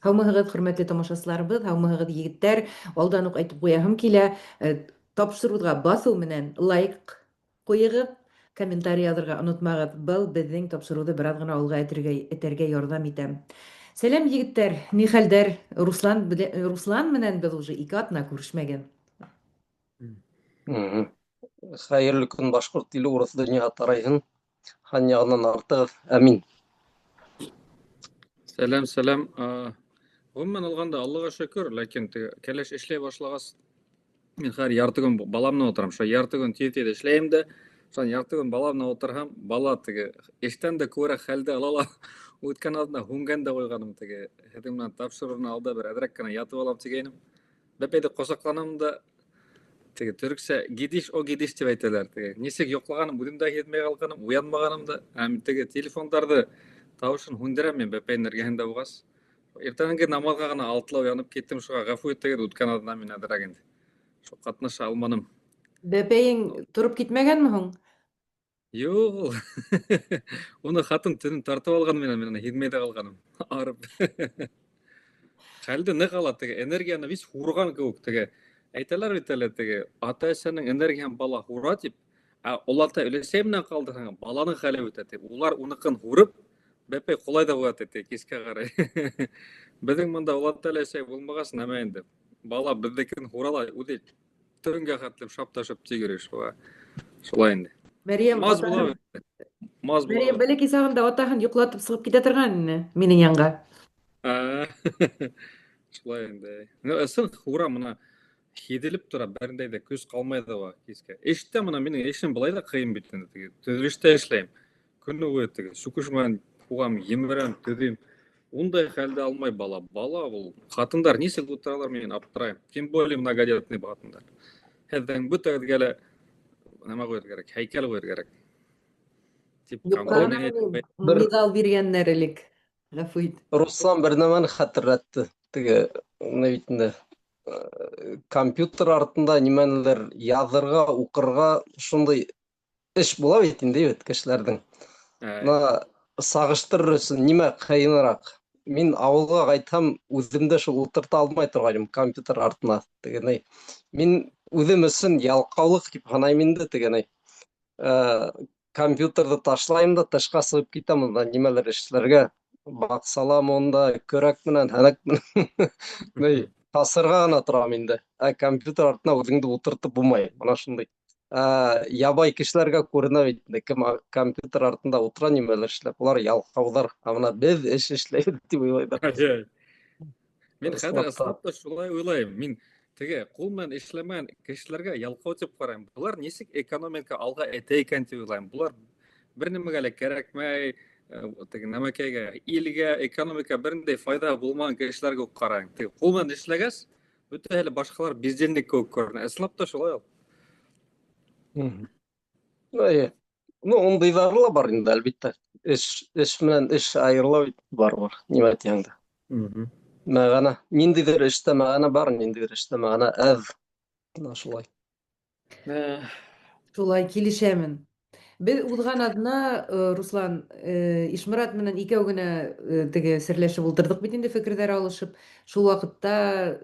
Һаумыһығыҙ, хөрмәтле тамашасыларыбыҙ, һаумыһығыҙ, егеттәр. Алдан уҡ әйтеп ҡуяһым килә, тапшырыуға баҫыу менән лайк ҡуйығыҙ, комментарий яҙырға онотмағыҙ. Был беҙҙең тапшырыуҙы бераҙ ғына алға этергә, этәргә ярҙам итә. Сәләм, егеттәр, ни хәлдәр? Руслан, Руслан менән беҙ уже 2 аҙна күрешмәгән. Хәйерле көн, башҡорт иле, урыҫ донъяға тарайһын. Хан яғынан артығыҙ. Амин. Сәләм, сәләм. Ғөмүмән алғанда, Аллаға шөкөр, ләкин теге кәләш эшләй башлағас, мин хәҙер ярты көн балам менән ултырам. Шул ярты көн тиҙ-тиҙ эшләйем дә, шунан ярты көн балам менән ултырһам, бала теге эштән дә күберәк хәлде ала ла. Үткән аҙна һүнгән дә ҡуйғаным теге. Һеҙҙең менән тапшырыуҙан алда бер әҙерәк кенә ятып алам тигәйнем. Бәпәйҙе ҡосаҡланам да, теге төрөксә «gidiş o gidiş» тип әйтәләр теге. Нисек йоҡлағаным үҙем дә һиҙмәй ҡалғаным, уянмағаным да. Һәм теге телефондарҙы тауышын һүндерәм мин бәпәйҙең эргәһендә булғас. Иртәнге намаҙға ғына 6-ла уянып киттем, шуға ғәфү итегеҙ, үткән аҙна мин әҙерәк инде. Шул ҡатнаша алманым. Бәпәйең тороп китмәгәнме һуң? Юҡ ул. Уны ҡатын төнөн тартып алған минән, мин уны һиҙмәй ҙә ҡалғаным. Арып. Хәлде ныҡ ала теге, энергияны весь һурған кеүек теге. Әйтәләр бит әле теге, ата-әсәнең энергияһын бала һура тип, ә олатай өләсәй менән ҡалдырһаң, баланың хәле бөтә тип. Улар уныҡын һурып, бәпәй ҡолай ҙа ҡуя ти кискә ҡарай. Беҙҙең бында олатай өләсәй булмағас, нәмә инде. Бала беҙҙекен һура ла, үҙе төнгә хәтлем шап та шоп тик йөрөй шуға. Шулай инде. Мәрйәм Маз атаһын, була бит. Маз була Мәрйәм бит. бәләкәй сағында атаһын йоҡлатып сығып китә торған ине минең янға. Шулай инде. Ну, ысын һура мына һиҙелеп тора, берендәй ҙә көс ҡалмай ҙа уға кискә. Эштә мына минең эшем былай ҙа ҡыйын бит инде теге. Төҙөлөштә эшләйем. Көнө буйы теге сүкеш менән һуғам, емерәм, төҙөйөм. Ундай хәлде алмай бала. Бала ул ҡатындар нисек ултыралар, мин аптырайым. Тем более многодетный ҡатындар. Һеҙҙең бөтәгеҙгә лә нәмә ҡуйыр кәрәк, һәйкәл ҡуйыр кәрәк. Тип Юҡҡа ғына Бер миҙал биргәндәр элек. Ғәфү ит. Руслан бер нәмәне хәтерләтте. Теге ни бит инде компьютер артында нимәнелер яҙырға, уҡырға шундай эш була бит инде бит кешеләрҙең. Мына сағыштырыр өсөн нимә ҡыйыныраҡ? Мин ауылға ҡайтһам, үҙем дә шул ултырта алмай торғайным компьютер артына теге ни. Мин үҙем өсөн ялҡаулыҡ тип һанайым инде теге ни. Компьютерҙы ташлайым да тышҡа сығып китәм унда нимәлер эшләргә. Баҡсалам унда көрәк менән, һәнәк менән. Ни, ҡасырға ғына торам инде. Ә компьютер артына үҙеңде ултыртып булмай. Мына шундай. Ябай кешеләргә күренә бит инде, кем компьютер артында ултыра нимәлер эшләп, улар ялҡауҙар. Ә мына беҙ эш эшләйбеҙ тип уйлайҙар. Мин хәҙер ысынлап та шулай уйлайым. Мин теге ҡул менән эшләмәгән кешеләргә ялҡау тип ҡарайым. Былар нисек экономика алға этә икән тип уйлайым. Былар бер нимәгә лә кәрәкмәй, теге нәмәкәйгә, илгә, экономика бер ниндәй файҙа булмаған кешеләргә үк ҡарайым. Теге ҡул менән эшләгәс, бөтәһе лә башҡалар бездельник кеүек күренә. Ысынлап та шулай ул. Эйе. Ну, ундайҙары ла бар инде, әлбиттә. Эш менән эш айырыла бит барыбер, нимә тиһәң дә. Мәғәнә, ниндәйҙер эштә мәғәнә бар, ниндәйҙер эштә мәғәнә әҙ. Мына шулай. Шулай, килешәмен. Беҙ уҙған аҙна, Руслан, Ишморат менән икәү генә теге серләшеп ултырҙыҡ бит инде, фекерҙәр алышып. Шул ваҡытта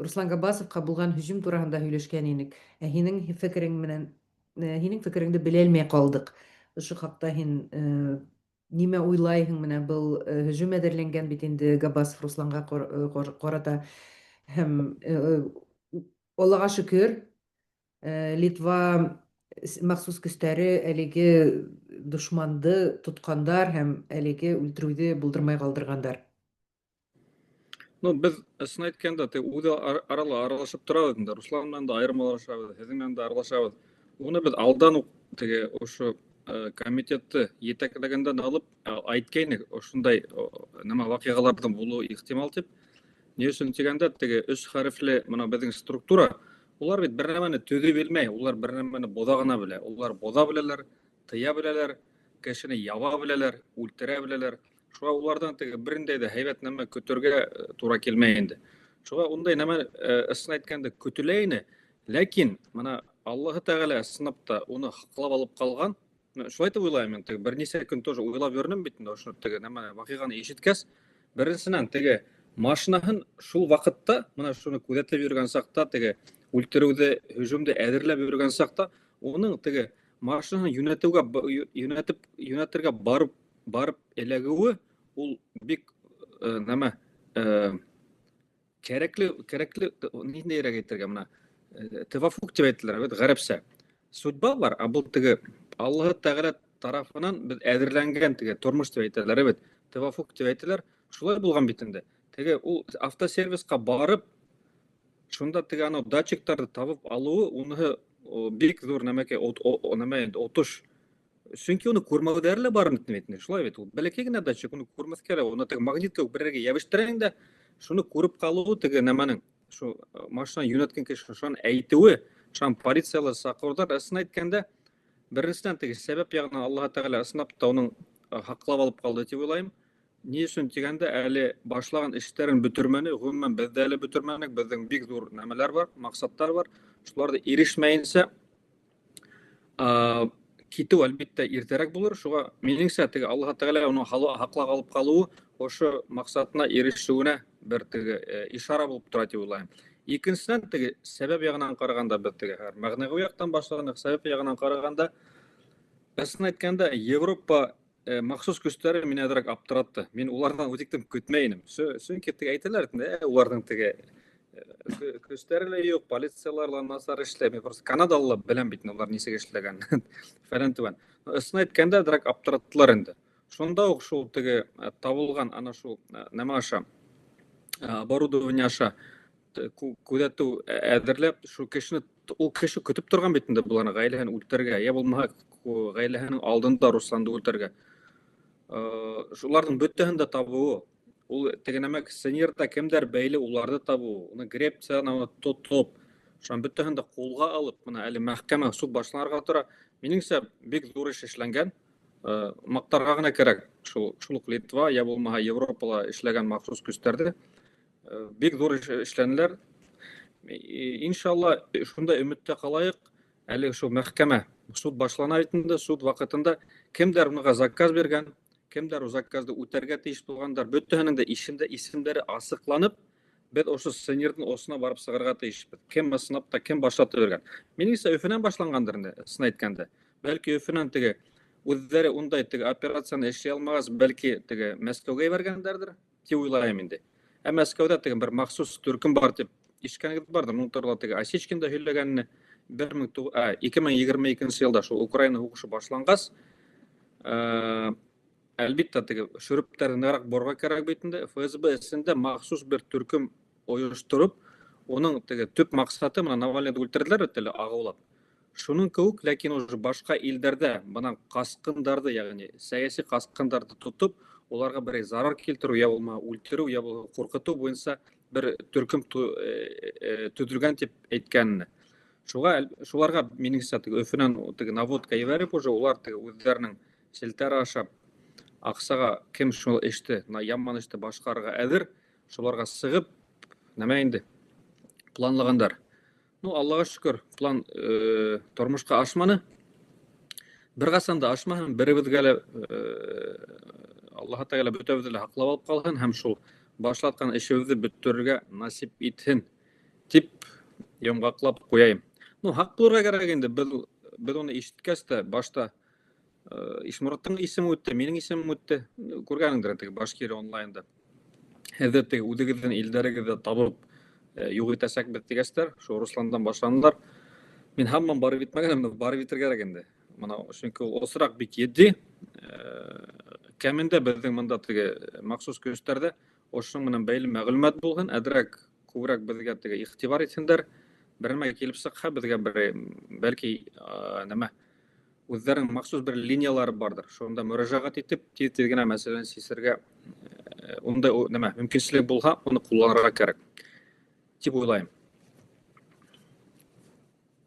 Руслан Габбасовҡа булған һөжүм тураһында һөйләшкән инек. Ә һинең фекерең менән һинең фекереңде белә алмай ҡалдыҡ. Ошо хаҡта һин нимә уйлайһың, менә был һөжүм әҙерләнгән бит инде Габбасов Русланға ҡарата һәм Аллаға шөкөр, Литва махсус көстәре әлеге дошманды тотҡандар һәм әлеге үлтереүҙе булдырмай ҡалдырғандар. Ну, беҙ ысын әйткәндә, теге үҙ арала аралашып торабыҙ инде. Руслан менән дә айырым аралашабыҙ, һеҙҙең менән дә аралашабыҙ. Уны беҙ алдан уҡ теге ошо комитетты етәкләгәндән алып әйткәйнек, ошондай нәмә ваҡиғаларҙың булыуы ихтимал тип. Ни өсөн тигәндә, теге өс хәрефле мына беҙҙең структура, улар бит бер нәмәне төҙөй белмәй, улар бер нәмәне боҙа ғына белә. Улар боҙа беләләр, тыя беләләр, кешене яба беләләр, үлтерә беләләр. Шуға уларҙан теге бер ниндәй ҙә һәйбәт нәмә көтөргә тура килмәй инде. Шуға ундай нәмә, ысын әйткәндә, көтөлә ине. Ләкин мына Аллаһы Тәғәлә ысынлап та уны һаҡлап алып ҡалған. Шулай итеп уйлайым мин, теге бер нисә көн тоже уйлап йөрөнөм бит инде ошо теге нәмә ваҡиғаны ишеткәс. Беренсенән, теге Машинаһын шул ваҡытта, мына шуны күҙәтеп йөрөгән саҡта, теге үлтереүҙе, һөжүмде әҙерләп йөрөгән саҡта, уның теге машинаһын йүнәтеүгә йүнәтеп йүнәтергә барып барып эләгеүе ул бик нәмә кәрәкле кәрәкле ниндәйерәк әйтергә мына тевафук тип әйтәләр бит ғәрәпсә. Судьба бар, ә был теге Аллаһы Тәғәлә тарафынан беҙ әҙерләнгән теге тормош тип әйтәләр бит. Тевафук тип әйтәләр. Шулай булған бит инде. Теге ул автосервисҡа барып, шунда теге анау датчиктарҙы табып алыуы, уныһы бик ҙур нәмәкәй, нәмә инде, отош. Сөнки уны күрмәүҙәре лә бар бит инде. Шулай бит, ул бәләкәй генә датчик, уны күрмәҫкә лә, уны теге магнит кеүек берәргә йәбештерәң дә, шуны күреп ҡалыуы теге нәмәнең, шу машина йүнәткән кеше шуны әйтеүе, шуны полициялар саҡырыуҙар, ысын әйткәндә, беренсенән теге сәбәп яғынан Аллаһы Тәғәлә ысынлап та уның һаҡлап алып ҡалды тип уйлайым. Ни өсөн тигәндә, әле башлаған эштәрен бөтөрмәне, ғөмүмән беҙ ҙә әле бөтөрмәнек, беҙҙең бик ҙур нәмәләр бар, маҡсаттар бар. Шуларҙы ирешмәйенсә, китеү әлбиттә иртәрәк булыр. Шуға минеңсә, теге Аллаһы Тәғәлә уны һаҡлап алып ҡалыуы ошо маҡсатына ирешеүенә бер теге ишара булып тора тип уйлайым. Икенсенән, теге сәбәп яғынан ҡарағанда, беҙ теге мәғнәүи яҡтан башланыҡ, сәбәп яғынан ҡарағанда, ысын әйткәндә, Европа махсус көстәре мине әҙерәк аптыратты. Мин уларҙан үҙектем көтмәй инем. Сөнки теге әйтәләр, уларҙың теге көстәре лә юҡ, полициялар ла насар эшләй. Мин просто Канадалы беләм бит улар нисек эшләгән. Фәлән түгән. Ысын әйткәндә, әҙерәк аптыраттылар инде. Шунда уҡ шул теге табылған ана шул нәмә аша, оборудование аша күҙәтеү әҙерләп, шул кешене, ул кеше көтөп торған бит инде быларны ғаиләһен үлтерергә, йә булмаһа ғаиләһенең алдында Русланды үлтерергә. Шуларҙың бөтәһен дә табыуы, ул теге нәмә сеньорҙа кемдәр бәйле, уларҙы табыуы, уны Грецияны тотоп, шуның бөтәһен дә ҡулға алып, мына әле мәхкәмә, суд башланырға тора. Минеңсә, бик ҙур эш эшләнгән. Маҡтарға ғына кәрәк шул шул уҡ Литва йә булмаһа Европала эшләгән махсус көстәрҙе. Бик ҙур эш эшләнеләр. Иншалла, шундай өмөттә ҡалайыҡ. Әле шул мәхкәмә, суд башлана бит инде, суд ваҡытында кемдәр уныға заказ биргән, кемдәр ул заказды үтәргә тейеш булғандар, бөтәһенең дә исемдә исемдәре асыҡланып, беҙ ошо сценарийҙың осона барып сығырға тейешбеҙ. Кем ысынлап та кем башлатып биргән. Минеңсә, Өфөнән башланғандыр инде, ысын әйткәндә. Бәлки Өфөнән теге үҙҙәре ундай теге операцияны эшләй алмағас, бәлки теге Мәскәүгә ебәргәндәрҙер, тип уйлайым инде. Ә Мәскәүҙә теге бер махсус төркөм бар тип ишеткәнегеҙ барҙыр. Уның турала теге Осечкин да һөйләгәнне 2022 йылда шул Украина һуғышы башланғас, әлбиттә, теге шөрөптәрҙе нығыраҡ борға кәрәк бит инде. ФСБ эсендә махсус бер төркөм ойоштороп, уның теге төп маҡсаты мына Навальныйҙы үлтерҙеләр бит әле ағыулап. Шуның кеүек, ләкин уже башҡа илдәрҙә бынан ҡасҡындарҙы, йәғни сәйәси ҡасҡындарҙы тотоп, уларға берәй зарар килтереү, йә булмаһа үлтереү, йә булмаһа ҡурҡытыу буйынса бер төркөм төҙөлгән тип әйткәнне. Шуға шуларға минеңсә теге Өфөнән теге наводка ебәреп уже улар теге үҙҙәренең селтәре аша аҡсаға кем шул эште, яман эште башҡарырға әҙер, шуларға сығып, нәмә инде планлағандар. Ну, Аллаға шөкөр, план тормошҡа ашманы. Бер ҡасан да ашмаһын, беребеҙгә лә Аллаһы Тәғәлә бөтәбеҙҙе лә һаҡлап алып ҡалһын һәм шул башлатҡан эшебеҙҙе бөтөрөргә насип итһен тип йомғаҡлап ҡуяйым. Ну, һаҡ булырға кәрәк инде. Беҙ уны ишеткәс тә башта Ишмораттың исеме үтте, минең исемем үтте. Күргәнеңдер теге Башкирия онлайнда. Һеҙҙе теге үҙегеҙҙең илдәрегеҙҙә табып юҡ итәсәкбеҙ тигәстәр, шул Русландан башланылар. Мин һаман барып етмәгәнмен, барып етергә кәрәк инде. Мына сөнки ул осраҡ бик етди. Кәмендә беҙҙең мында теге махсус көстәрҙә ошоноң менән бәйле мәғлүмәт булһын, әҙерәк күберәк беҙгә теге иғтибар итһендәр. Бер нәмә килеп сыҡһа, беҙгә бер бәлки нәмә үҙҙәренең махсус бер линиялары барҙыр. Шунда мөрәжәғәт итеп, тиҙ-тиҙ генә мәсьәләне сисергә ундай нәмә мөмкинселек булһа, уны ҡулланырға кәрәк тип уйлайым.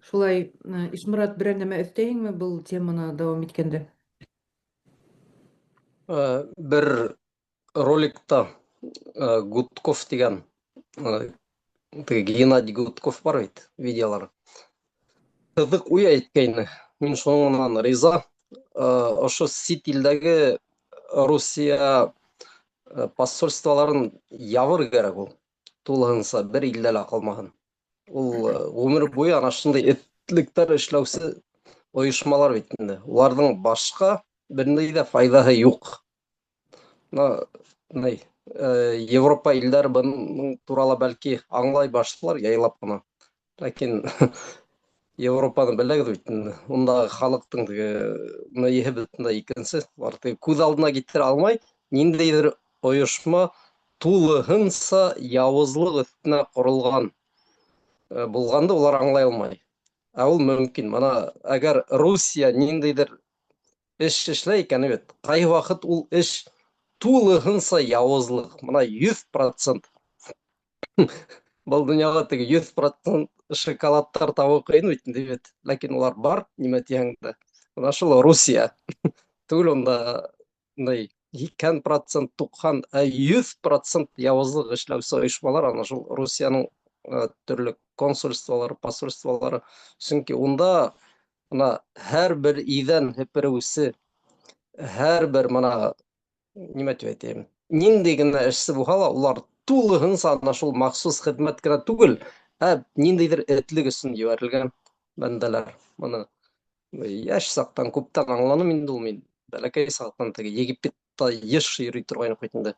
Шулай, Ишморат, берәр нәмә өҫтәйһеңме был теманы дауам иткәндә? Бер роликта Гудков тигән теге Геннадий Гудков бар бит, видеолар. Ҡыҙыҡ уй әйткәйне. Мин шуның менән риза. Ошо сит илдәге Русия Посольстволарын ябыр кәрәк ул. Тулыһынса бер илдә лә ҡалмаһын. Ул ғүмер буйы ана шундай этлектәр эшләүсе ойошмалар бит инде. Уларҙың башҡа бер ниндәй ҙә файҙаһы юҡ. Мына ни, Европа илдәре бының турала бәлки аңлай башлар яйлап ҡына. Ләкин Европаны беләгеҙ бит инде. Ундағы халыҡтың теге мейеһе бөтөнләй икенсе. Улар теге күҙ алдына килтерә алмай, ниндәйҙер ойошма тулыһынса яуызлыҡ өҫтөнә ҡоролған булғанды улар аңлай алмай. Ә ул мөмкин. Мына әгәр Русия ниндәйҙер эш эшләй икән, бит, ҡайһы ваҡыт ул эш тулыһынса яуызлыҡ. Мына 100%. Был донъяла теге 100% шоколадтар табыу ҡыйын бит инде бит. Ләкин улар бар, нимә тиһәң дә. Мына шул Русия. Түгел унда мындай 80%, 90, ә 100% яуызлыҡ эшләүсе ойошмалар ана шул Русияның төрлө консульстволары, посольстволары. Сөнки унда мына һәр бер иҙән һепереүсе, һәр бер мына нимә тип әйтәйем, ниндәй генә эшсе булһа ла, улар тулыһынса ана шул махсус хеҙмәт кенә түгел, ә ниндәйҙер этлек өсөн ебәрелгән бәндәләр. Быны йәш саҡтан күптән аңланым инде ул мин. Бәләкәй саҡтан теге Египетта йыш йөрөй торғайныҡ бит инде.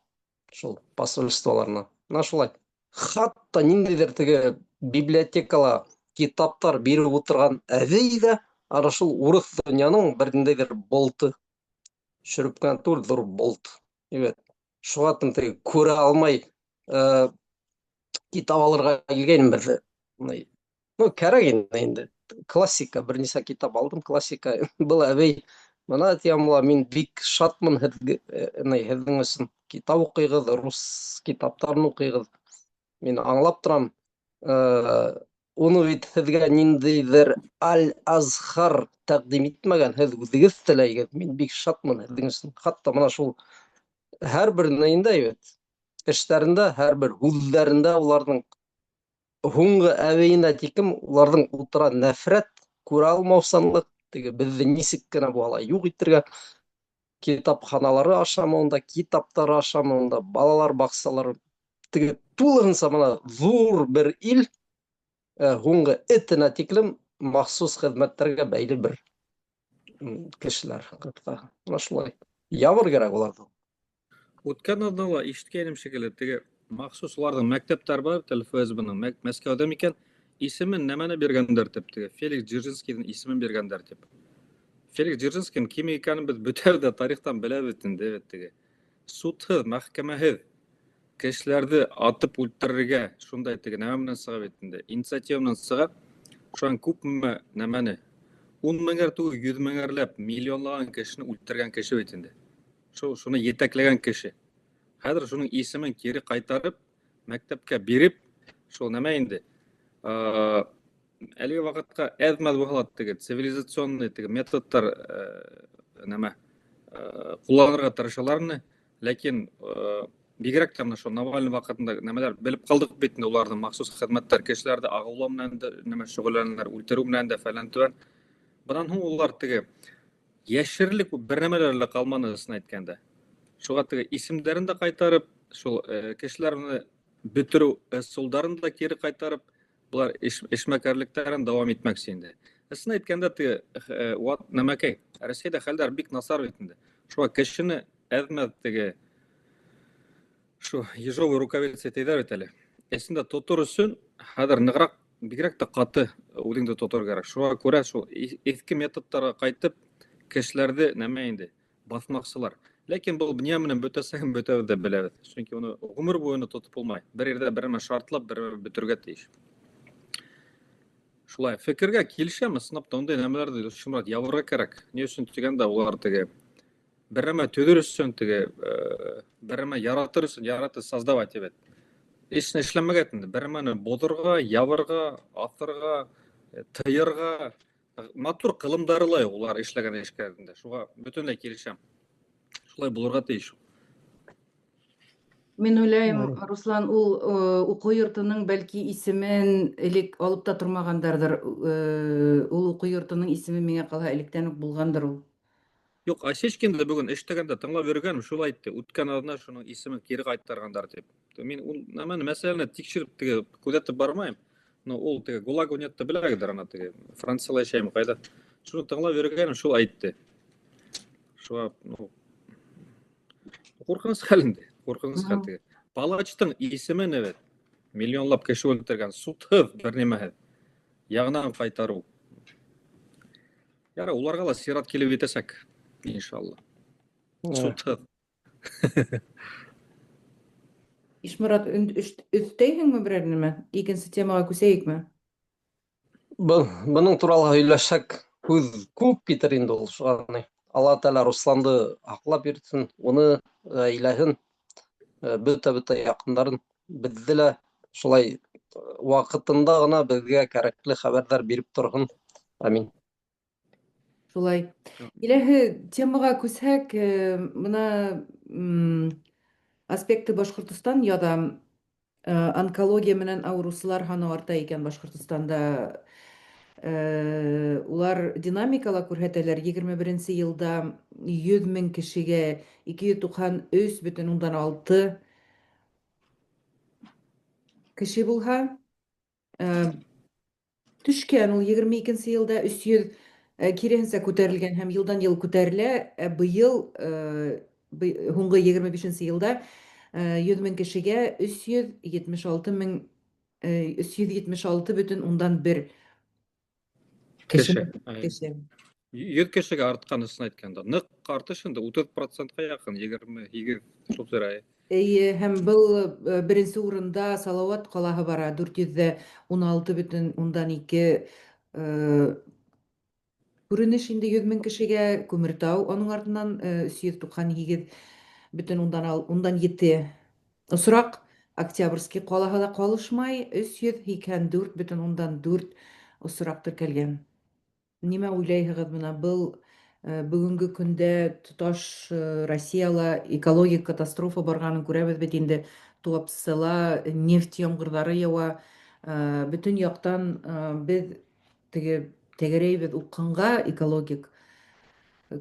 Шул посольстволарына. Мына шулай. Хатта ниндәйҙер теге библиотекала китаптар биреп ултырған әбей ҙә ана шул урыҫ донъяның бер ниндәйҙер болты. Шөрөп кенә түгел, ҙур болт. Ебет. Шуға теге күрә алмай китап алырға килгәйнем берҙе. Ну, кәрәк инде инде. Классика, бер нисә китап алдым, классика. Был әбей, мына тиям ла, мин бик шатмын һеҙгә, ни, һеҙҙең өсөн. Китап уҡыйғыҙ, рус китаптарын уҡыйғыҙ. Мин аңлап торам. Уны бит һеҙгә ниндәйҙер Аль-Азхар тәҡдим итмәгән, һеҙ үҙегеҙ теләйгеҙ. Мин бик шатмын һеҙҙең өсөн. Хатта мына шул һәр бер нейендә бит, эштәрендә, һәр бер һүҙҙәрендә уларҙың һуңғы әбейенә тиклем уларҙың ултыра нәфрәт, күрә алмаусанлыҡ, теге беҙҙе нисек кенә булһа ла юҡ итергә, китапханалары ашамы унда, китаптары ашамы унда, балалар баҡсалары, теге тулыһынса мына ҙур бер ил һуңғы этенә тиклем махсус хеҙмәттәргә бәйле бер кешеләр ҡыҫҡа. Мына шулай. Ябыр кәрәк уларҙы. Үткән аҙнала ишеткәйнем шикелле, теге махсус уларҙың мәктәптәр бар бит әле ФСБ-ның, Мәскәүҙә микән, исемен нәмәне биргәндәр тип, теге Феликс Дзержинскийҙың исемен биргәндәр тип. Феликс Дзержинскийҙың кем икәнен беҙ бөтәбеҙ ҙә тарихтан беләбеҙ инде, бит теге. Судһыҙ, мәхкәмәһеҙ кешеләрҙе атып үлтерергә шундай теге нәмә менән сыға бит инде, инициатива менән сыға. Шунан күпме нәмәне, ун меңәр түгел, йөҙ меңәрләп, миллионлаған кешене үлтергән кеше бит инде. Шул шуны етәкләгән кеше. Хәҙер шуның исемен кире ҡайтарып, мәктәпкә биреп, шул нәмә инде. Әлеге ваҡытҡа әҙ-мәҙ булһа ла теге цивилизационный теге методтар нәмә ҡулланырға тырышалар ине, ләкин бигерәк тә менә шул Навальный ваҡытында нәмәләр белеп ҡалдыҡ бит инде, уларҙың махсус хеҙмәттәр кешеләрҙе ағыулау менән дә нәмә шөғөлләнәләр, үлтереү менән дә фәлән төгән. Бынан һуң улар теге йәшерлек бер нәмәләр лә ҡалманы, ысын әйткәндә. Шуға теге исемдәрен дә ҡайтарып, шул кешеләрне бөтөрөү ысулдарын да кире ҡайтарып, былар эшмәкәрлектәрен дауам итмәксе инде. Ысын әйткәндә, теге ват нәмәкәй, Рәсәйҙә хәлдәр бик насар бит инде. Шуға кешене әҙ-мәҙ теге шу ежовый рукавица тейҙәр бит әле. Эсендә тотор өсөн хәҙер нығыраҡ, бигерәк тә ҡаты үҙеңде тотор кәрәк. Шуға күрә шул иҫке методтарға ҡайтып, кешеләрҙе нәмә инде баҫмаҡсылар. Ләкин был донъя менән бөтәсәген бөтәбеҙ ҙә беләбеҙ. Сөнки уны ғүмер буйына тотоп булмай. Бер ерҙә бер нәмә шартлап, бер нәмә бөтөргә тейеш. Шулай, фекергә килешәм, ысынлап та ундай нәмәләрҙе шымыраҡ ябырға кәрәк. Ни өсөн тигәндә, улар теге бер нәмә төҙөр өсөн, теге бер нәмә яратыр өсөн, яраты создавать итеп. Эш эшләмәгән инде. Бер нәмәне боҙорға, ябырға, аҫырға, тыйырға матур ҡылымдары ла юҡ улар эшләгән эшкәрендә. Шуға бөтөнләй килешәм. Шулай булырға тейеш. Мин уйлайым, Руслан, ул уҡыу йортоноң бәлки исемен элек алып та тормағандарҙыр. Ул уҡыу йортоноң исеме миңә ҡалһа электән үк булғандыр ул. Юҡ, Осечкинды бөгөн эштәгәндә тыңлап йөрөгәнем, шул әйтте. Үткән аҙна шуның исемен кире ҡайтарғандар тип. Мин ул нәмәне мәсьәләне тикшереп теге күҙәтеп бармайым. Но ул теге ГУЛАГ унетты беләгеҙҙер ана теге Францияла йәшәйме ҡайҙа. Шуны тыңлап йөрөгәнем, шул әйтте. Шуға, ну, ҡурҡыныс хәл инде, ҡурҡыныс хәл теге. Палачтың исемен бит миллионлап кеше үлтергән, судһыҙ, бер нимәһеҙ. Яңынан ҡайтарыу. Ярай, уларға ла сират килеп етәсәк, иншалла. Судһыҙ. Ишморат, өҫтәйһеңме берәр нәмә? Икенсе темаға күсәйекме? Бының турала һөйләшһәк, һүҙ күп китер инде ул, шуға. Алла Тәғәлә Русланды һаҡлап йөрөтһөн, уны, ғаиләһен, бөтә-бөтә яҡындарын, беҙҙе лә шулай ваҡытында ғына беҙгә кәрәкле хәбәрҙәр биреп торһон. Амин. Шулай. Киләһе темаға күсһәк, бына Аспекты Башҡортостан яҙа, онкология менән ауырыусылар һаны арта икән Башҡортостанда. Улар динамикала күрһәтәләр, 21 йылда 100 мең кешегә 293,6 кеше булһа, төшкән ул 22 йылда 300, киреһенсә күтәрелгән һәм йылдан йыл күтәрелә, ә быйыл һуңғы 25 йылда 100 мең кешегә 376 мең, 376,1 кеше. Кеше. 100 кешегә арткан ысын әйткәндә. Ныҡ артыш инде 30%-ка яҡын, 28 шул тирә. Эйе, һәм был беренсе урында Салауат ҡалаһы бара, 416,2 күренеш инде 100 мең кешегә, Күмертау аның артынан 398,7 осраҡ, Октябрьский ҡалаһы ла ҡалышмай, 384,4 осраҡ теркәлгән. Нимә уйлайһығыҙ бына был бөгөнгө көндә тоташ Россияла экологик катастрофа барғанын күрәбеҙ бит инде, Туапсела нефть ямғырҙары яуа, бөтөн яҡтан беҙ теге тәгәрәйбеҙ упҡынға, экологик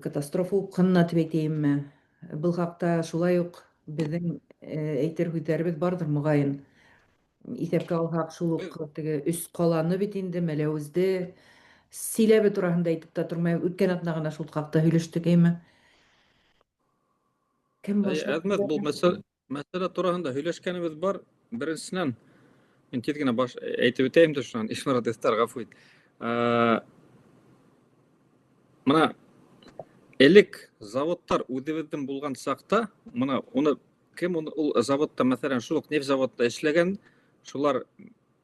катастрофа упҡынына тип әйтәйемме? Был хаҡта шулай уҡ беҙҙең әйтер һүҙҙәребеҙ барҙыр моғайын. Иҫәпкә алһаҡ, шул уҡ теге өс ҡаланы бит инде, Мәләүезде, Силәбе тураһында әйтеп тә тормай, үткән аҙна ғына шул хаҡта һөйләштек, әйме? Кем башлап? Әҙмәт, был мәсьәлә тураһында һөйләшкәнебеҙ бар. Беренсенән, мин тиҙ генә баш әйтеп үтәйем дә шунан, Ишморат өҫтәр, ғәфү ит. Мына элек заводтар үҙебеҙҙең булған саҡта, мына уны кем уны, ул заводта, мәҫәлән, шул уҡ нефть заводында эшләгән, шулар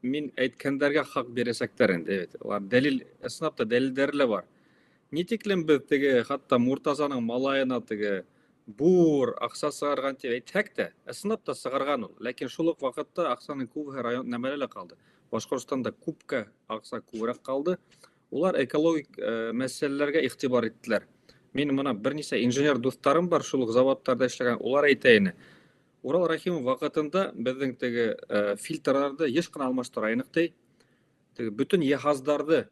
мин әйткәндәргә хаҡ бирәсәктәр инде, бит. Улар дәлил, ысынлап та дәлилдәре лә бар. Ни тиклем беҙ теге хатта Муртазаның малайына теге бур аҡса сығарған тип әйтһәк тә, ысынлап та сығарған ул. Ләкин шул уҡ ваҡытта аҡсаның күбеһе район нәмәлә лә ҡалды. Башҡортостанда күпкә аҡса күберәк ҡалды. Улар экологик мәсьәләләргә иғтибар иттеләр. Мин мына бер нисә инженер дуҫтарым бар, шул уҡ заводтарҙа эшләгән, улар әйтә ине. Урал Рәхимов ваҡытында беҙҙең теге фильтрҙарҙы йыш ҡына алмаштыра инек ти. Теге бөтөн йыһаздарҙы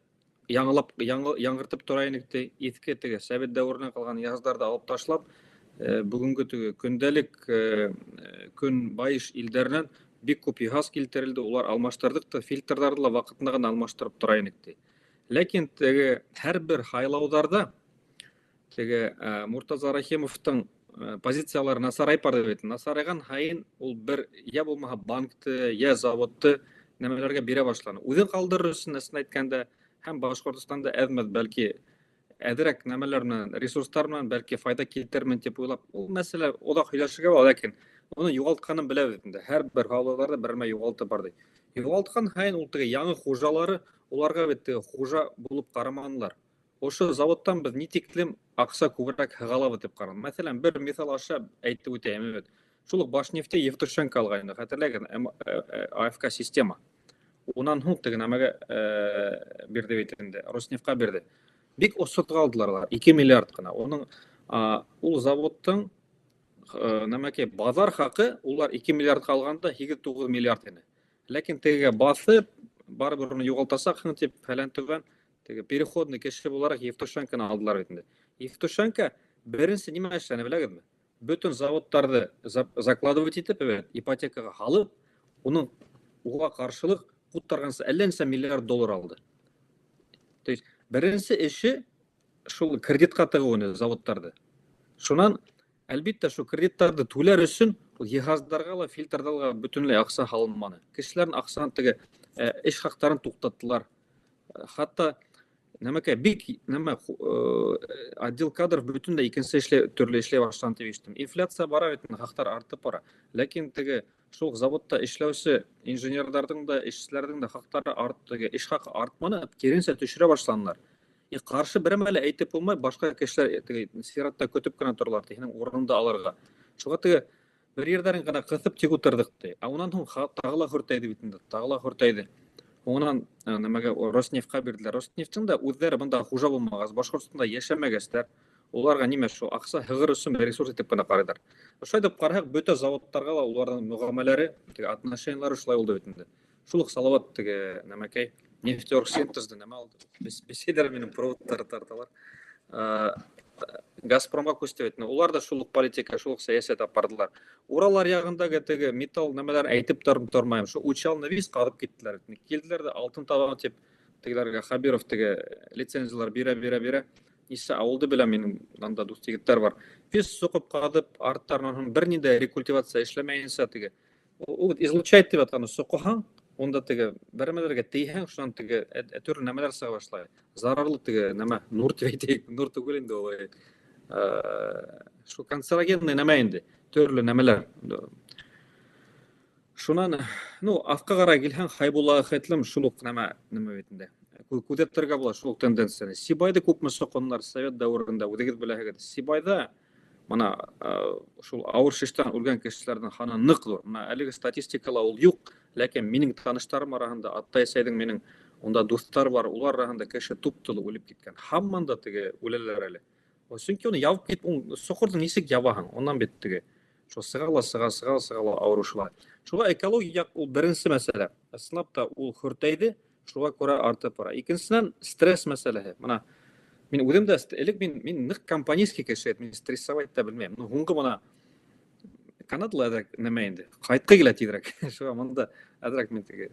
яңыртып тора инек ти. Иҫке теге совет дәүеренән ҡалған йыһаздарҙы алып ташлап, бөгөнгө теге көндәлек көн байыш илдәренән бик күп йыһаз килтерелде, улар алмаштырҙыҡ та, фильтрҙарҙы ла ваҡытында ғына алмаштырып тора инек ти. Ләкин теге һәр бер һайлауҙарҙа теге Муртаза Рәхимовтың позициялары насарайып барҙы бит. Насарайған һайын ул бер йә булмаһа банкты, йә заводты нәмәләргә бирә башланы. Үҙен ҡалдырыр өсөн, ысын әйткәндә, һәм Башҡортостанда әҙмәҫ, бәлки әҙерәк нәмәләр менән, ресурстар менән бәлки файҙа килтермен тип уйлап, ул мәсьәлә оҙаҡ һөйләшергә була, ләкин уны юғалтҡанын беләбеҙ инде. Һәр бер һайлауҙарҙа бер нәмә юғалтып бар ти. Юғалтҡан һайын ул теге яңы хужалары уларға бит теге хужа булып ҡараманылар. Ошо заводтан беҙ ни тиклем аҡса күберәк һығалабыҙ тип ҡараным. Мәҫәлән, бер миҫал аша әйтеп үтәйем, бит. Шул уҡ Башнефте Евтушенко алғайны, хәтерләгеҙ, АФК система. Унан һуң теге нәмәгә бирҙе бит инде, Роснефтҡа бирҙе. Бик осһоҙға алдылар улар, 2 миллиард ҡына. Уның, ул заводтың, нәмәкәй баҙар хаҡы улар 2 миллиардҡа алғанда 8-9 миллиард ине. Ләкин тегегә баҫып, барыбер уны юғалтасаҡһың тип фәлән төгән, теге переходный кеше булараҡ Евтушенконы алдылар бит инде. Евтушенко Беренсе нимә эшләне, беләгеҙме? Бөтөн заводтарҙы закладывать итеп, ипотекаға һалып, уның уға ҡаршылыҡ ҡутарғансы әллә нисә миллиард доллар алды. То есть беренсе эше шул кредитҡа тығыу заводтарҙы. Шунан, әлбиттә, шул кредиттарҙы түләр өсөн йыһаздарға ла, фильтрҙарға бөтөнләй аҡса һалынманы. Кешеләрҙең аҡсаһын теге эш хаҡтарын туҡтаттылар. Хатта нәмәкәй бик нәмә отдел кадров бөтөнләй икенсе эшләй, төрлө эшләй башланы тип ишеттем. Инфляция бара бит, хаҡтар артып бара. Ләкин теге шул заводта эшләүсе инженерҙарҙың да, эшселәрҙең дә хаҡтары артты, эш хаҡы артманы, киренсә төшөрә башланылар. И ҡаршы берәмә лә әйтеп булмай, башҡа кешеләр теге сиратта көтөп кенә торалар, һинең урыныңды алырға. Шуға теге бер ерҙәрен генә ҡыҫып тик ултырҙыҡ ти. Ә унан һуң тағы ла хөртәйҙе бит инде, тағы ла хөртәйҙе. Һуңынан нәмәгә Роснефтҡа бирҙеләр. Роснефтың да үҙҙәре бында хужа булмағас, Башҡортостанда йәшәмәгәстәр, уларға нимә шул аҡса һығыр өсөн ресурс итеп кенә ҡарайҙар. Ошолай итеп ҡараһаҡ, бөтә заводтарға ла уларҙың мөғәмәләре, теге отношениялары шулай булды бит инде. Шул уҡ Салават теге нәмәкәй нефтеоргсинтезды нәмә алды. Бесейҙәр минең проводтары тарталар. Газпромға күсте бит. Улар да шул уҡ политика, шул уҡ сәйәсәт алып барҙылар. Урал аръяғындағы теге металл нәмәләр әйтеп тормайым. Шул Учалны виз ҡаҙып киттеләр. Килделәр ҙә алтын табам тип тегеләргә Хабиров теге лицензиялар бирә. Нисә ауылды беләм, минең анда дуҫ егеттәр бар. Виз соҡоп ҡаҙып, арттарынан һуң бер ниндәй рекультивация эшләмәйенсә теге. Ул излучать тип атаны соҡоһаң, унда теге берәмәләргә тейһәң, шунан теге төрлө нәмәләр сыға башлай. Зарарлы теге нәмә, нур тип әйтәйек, нур түгел инде ул. Шул канцерогенный нәмә инде, төрлө нәмәләр. Шунан, ну, аҫҡа ҡарай килһәң, Хайбулла хәтлем шул уҡ нәмә, нәмә бит инде. Күҙәтергә була шул уҡ тенденцияны. Сибайҙы күпме соҡонолар совет дәүерендә, үҙегеҙ беләһегеҙ. Сибайҙа мына шул ауыр шештән үлгән кешеләрҙең һаны ныҡ ҙур. Мына әлеге статистикала ул юҡ, ләкин минең таныштарым араһында, атай-әсәйҙең минең унда дуҫтар бар, улар араһында кеше туп-тулы үлеп киткән. Һаман да теге үләләр әле. Сөнки уны ябып кит, ул соҡорҙо нисек ябаһың? Унан бит теге. Шул сыға ла сыға, сыға, сыға ла ауырыу шулай. Шуға экология яҡ ул беренсе мәсьәлә. Ысынлап та ул хөртәйҙе, шуға күрә артып бара. Икенсенән, стресс мәсьәләһе. Мына мин үҙем дә элек мин ныҡ компанейский кеше, мин стрессовать та белмәйем. Ну, һуңғы мына Канадала әҙерәк нәмә инде. Ҡайтҡы килә тиҙерәк. Шуға мында әҙерәк мин теге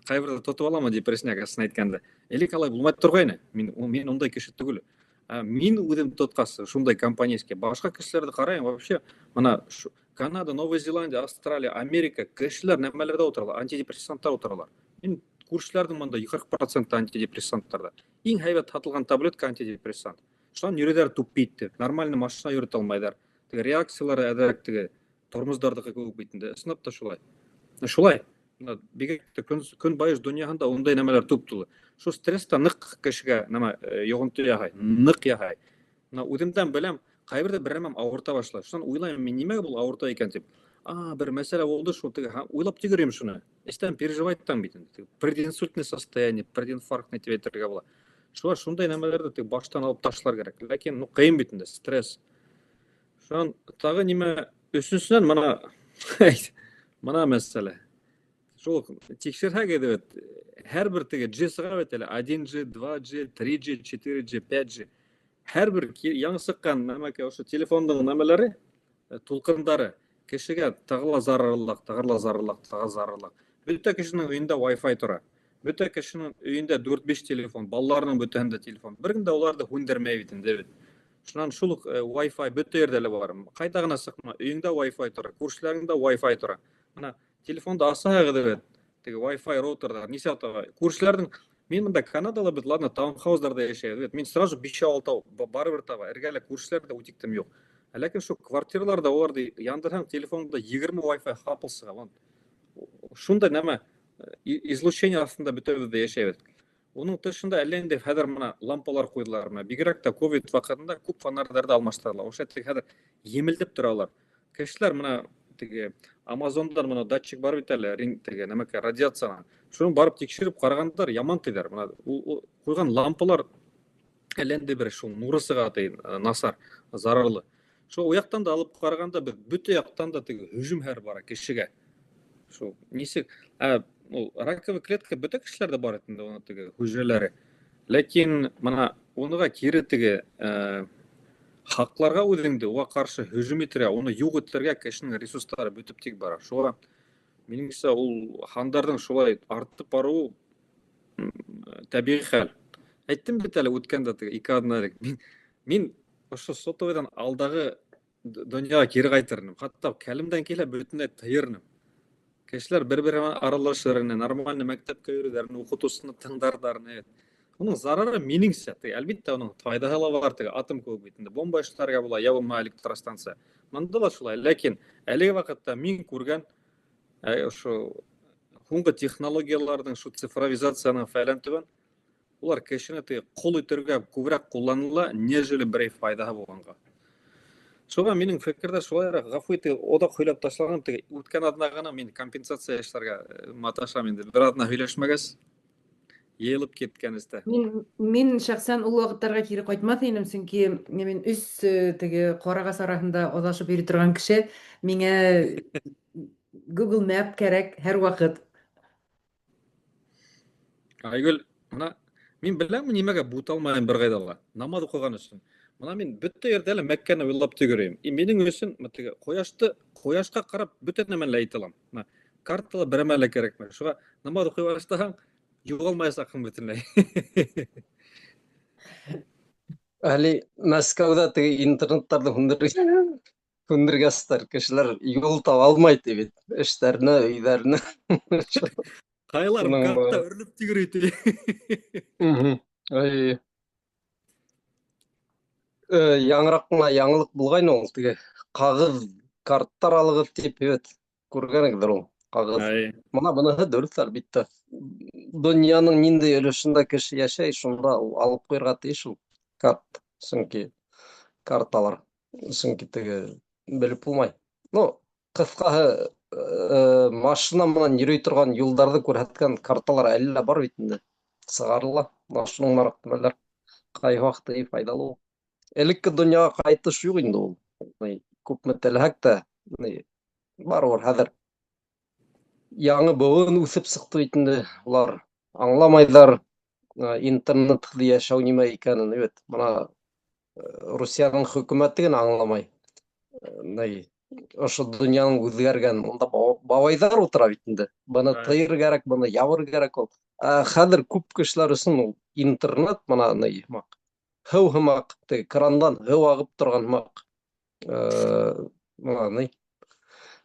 ҡайберҙе тотоп аламын депрессняк, ысын әйткәндә. Элек алай булмай торғайны. Мин ундай кеше түгел. Мин үҙем тотҡас шундай компанейский. Башҡа кешеләрҙе ҡарайым, вообще мына Канада, Новая Зеландия, Австралия, Америка кешеләр нәмәләрҙә ултыралар, антидепрессанттар ултыралар. Мин күршеләрҙең мында 40% антидепрессанттарҙа. Иң һәйбәт һатылған таблетка антидепрессант. Шунан йөрөйҙәр тупит тип, нормально машина йөрөтә алмайҙар. Теге реакциялары әҙерәк теге тормоздарҙыҡы кеүек бит инде. Ысынлап та шулай. Шулай. Мына бигерәк тә көнбайыш донъяһында ундай нәмәләр туп-тулы. Шул стресс та ныҡ кешегә нәмә, йоғонто яһай, ныҡ яһай. Мына үҙемдән беләм, ҡайберҙә бер нәмәм ауырта башлай. Шунан уйлайым, мин нимәгә был ауырта икән тип. Бер мәсьәлә булды, шул теге, уйлап тик йөрөйөм шуны. Эстән переживать итәм бит инде. Теге прединсультный состояние, прединфарктный тип әйтергә була. Шуға шундай нәмәләрҙе теге баштан алып ташлар кәрәк. Ләкин, ну, ҡыйын бит инде, стресс. Шунан тағы нимә, өсөнсөнән мына мәсьәлә. Шул тикшерһәк иде бит, һәр бер теге G сыға бит әле, 1G, 2G, 3G, 4G, 5G. Һәр бер яңы сыҡҡан нәмәкә ошо телефондың нәмәләре, тулҡындары кешегә тағы ла зарарлыҡ, тағы ла зарарлыҡ, тағы зарарлыҡ. Бөтә кешенең өйөндә Wi-Fi тора. Бөтә кешенең өйөндә дүрт-биш телефон, балаларының бөтәһендә телефон. Бер кем дә уларҙы һүндермәй бит инде бит. Шунан шул уҡ Wi-Fi бөтә ерҙә лә бар. Ҡайҙа ғына сыҡма, өйөңдә Wi-Fi тора, күршеләреңдә Wi-Fi тора. Мына телефонды асаһығыҙ бит, теге Wi-Fi роутерҙар нисә таба. Күршеләрҙең, мин бында Канадала бит, ладно, таунхауздарҙа йәшәйбеҙ бит. Мин сразу биш-алтау барыбер таба. Эргәлә күршеләр ҙә үтиктем юҡ. Ләкин шул квартираларҙа уларҙы яндырһаң, телефонда егерме Wi-Fi ҡапыл сыға. Вон, шундай нәмә, излучение аҫтында бөтәбеҙ ҙә йәшәйбеҙ. Уның тышында әллә ниндәй хәҙер мына лампалар ҡуйҙылар. Мына бигерәк тә ковид ваҡытында күп фонарҙарҙы алмаштырҙылар. Ошо теге хәҙер емелдеп торалар. Кешеләр мына теге Амазондан мына датчик бар бит әле, ринг теге нәмәкә радиациянан. Шуны барып тикшереп ҡарағандар, яман тиҙәр. Мына ул ҡуйған лампалар әллә ниндәй бер шул нуры сыға ти, насар, зарарлы. Шул яҡтан да алып ҡарағанда беҙ бөтә яҡтан да теге һөжүм һәр бара кешегә. Шул нисек, ул раковый клетка бөтә кешеләрҙә бар инде, уның теге хөжрәләре. Ләкин мына уныға кире теге, Һаҡларға үҙеңде, уға ҡаршы һөжүм итергә, уны юҡ итергә кешенең ресурстары бөтөп тик бара. Шуға минеңсә, ул һандарҙың шулай артып барыуы тәбиғи хәл. Әйттем бит әле үткәндә, теге 2 аҙна элек. Мин ошо сотовыйҙан алдағы донъяға кире ҡайтыр инем. Хатта хәлемдән килһә бөтөнләй тыйыр инем. Кешеләр бер-береһе менән аралашыр ине, нормально мәктәпкә йөрөрҙәр ине, уҡытыусыны тыңдарҙар ине. Уның зарары минеңсә, теге, әлбиттә, уның файҙаһы ла бар, теге атом кеүек бит инде, бомба эшләргә була, я булмаһа электростанция. Бында ла шулай, ләкин әлеге ваҡытта мин күргән, ошо һуңғы технологияларҙың, шул цифровизацияның фәлән түбән, улар кешене теге ҡол итергә күберәк ҡулланыла, нежели берәй файҙаһы булғанға. Шуға минең фекерҙә шулайыраҡ, ғәфү итегеҙ, оҙаҡ һөйләп ташлағаным, теге үткән аҙна ғына мин компенсация эшләргә маташам инде. Бер аҙна һөйләшмәгәс, йыйылып киткән эстә. Мин шәхсән ул ваҡыттарға кире ҡайтмаҫ инем, сөнки мин өс теге ҡарағас араһында аҙашып йөрөй торған кеше, миңә Google Map кәрәк һәр ваҡыт. Айгөл, мына мин беләм, нимәгә буталмайым бер ҡайҙа ла. Намаҙ уҡыған өсөн. Мына мин бөтә ерҙә лә Мәккәне уйлап йөрөйөм. И минең өсөн теге ҡояшҡа ҡарап бөтә нәмәне лә әйтә алам. Мына картала бер нәмә лә кәрәкмәй. Шуға намаҙ уҡый башлаһаң, юғалмаясаҡһың бөтөнләй. Әле Мәскәүҙә теге интернеттарҙы һүндергәстәр, кешеләр юл таба алмай ти бит. Эштәренә, өйҙәренә. Ҡайлар Шуның МКАДта бар. өрөлөп йөрөй ти. Ай. Яңыраҡ ҡына яңылыҡ булғайны ул, теге ҡағыҙ карттар алығыҙ тип, бит, күргәнегеҙҙер ул ҡағыҙ. Ай. Мына быныһы дөрөҫ, әлбиттә. Донъяның ниндәй өлөшөндә кеше йәшәй, шунда ул алып ҡуйырға тейеш ул карт, сөнки карталар, сөнки теге белеп булмай. Ну, ҡыҫҡаһы, машина менән йөрөй торған юлдарҙы күрһәткән карталар әле лә бар бит инде. Сығарыла. Мына шуның мараҡ нәмәләр. Ҡайһы ваҡытта и файҙалы ул. Элекке донъяға ҡайтыш юҡ инде ул. Ни, күпме теләһәк тә, ни, барыбер хәҙер яңы быуын үҫеп сыҡты бит инде. Улар аңламайҙар, интернетһыҙ йәшәү нимә икәнен, бит. Мына, Русияның хөкүмәте генә аңламай. Ни, ошо донъяның үҙгәргән, унда бабайҙар ултыра бит инде. Быны тыйыр кәрәк, быны ябыр кәрәк ул. Ә хәҙер күп кешеләр өсөн ул интернет мына ни һымаҡ, һыу һымаҡ, теге крандан һыу ағып торған һымаҡ, мына ни,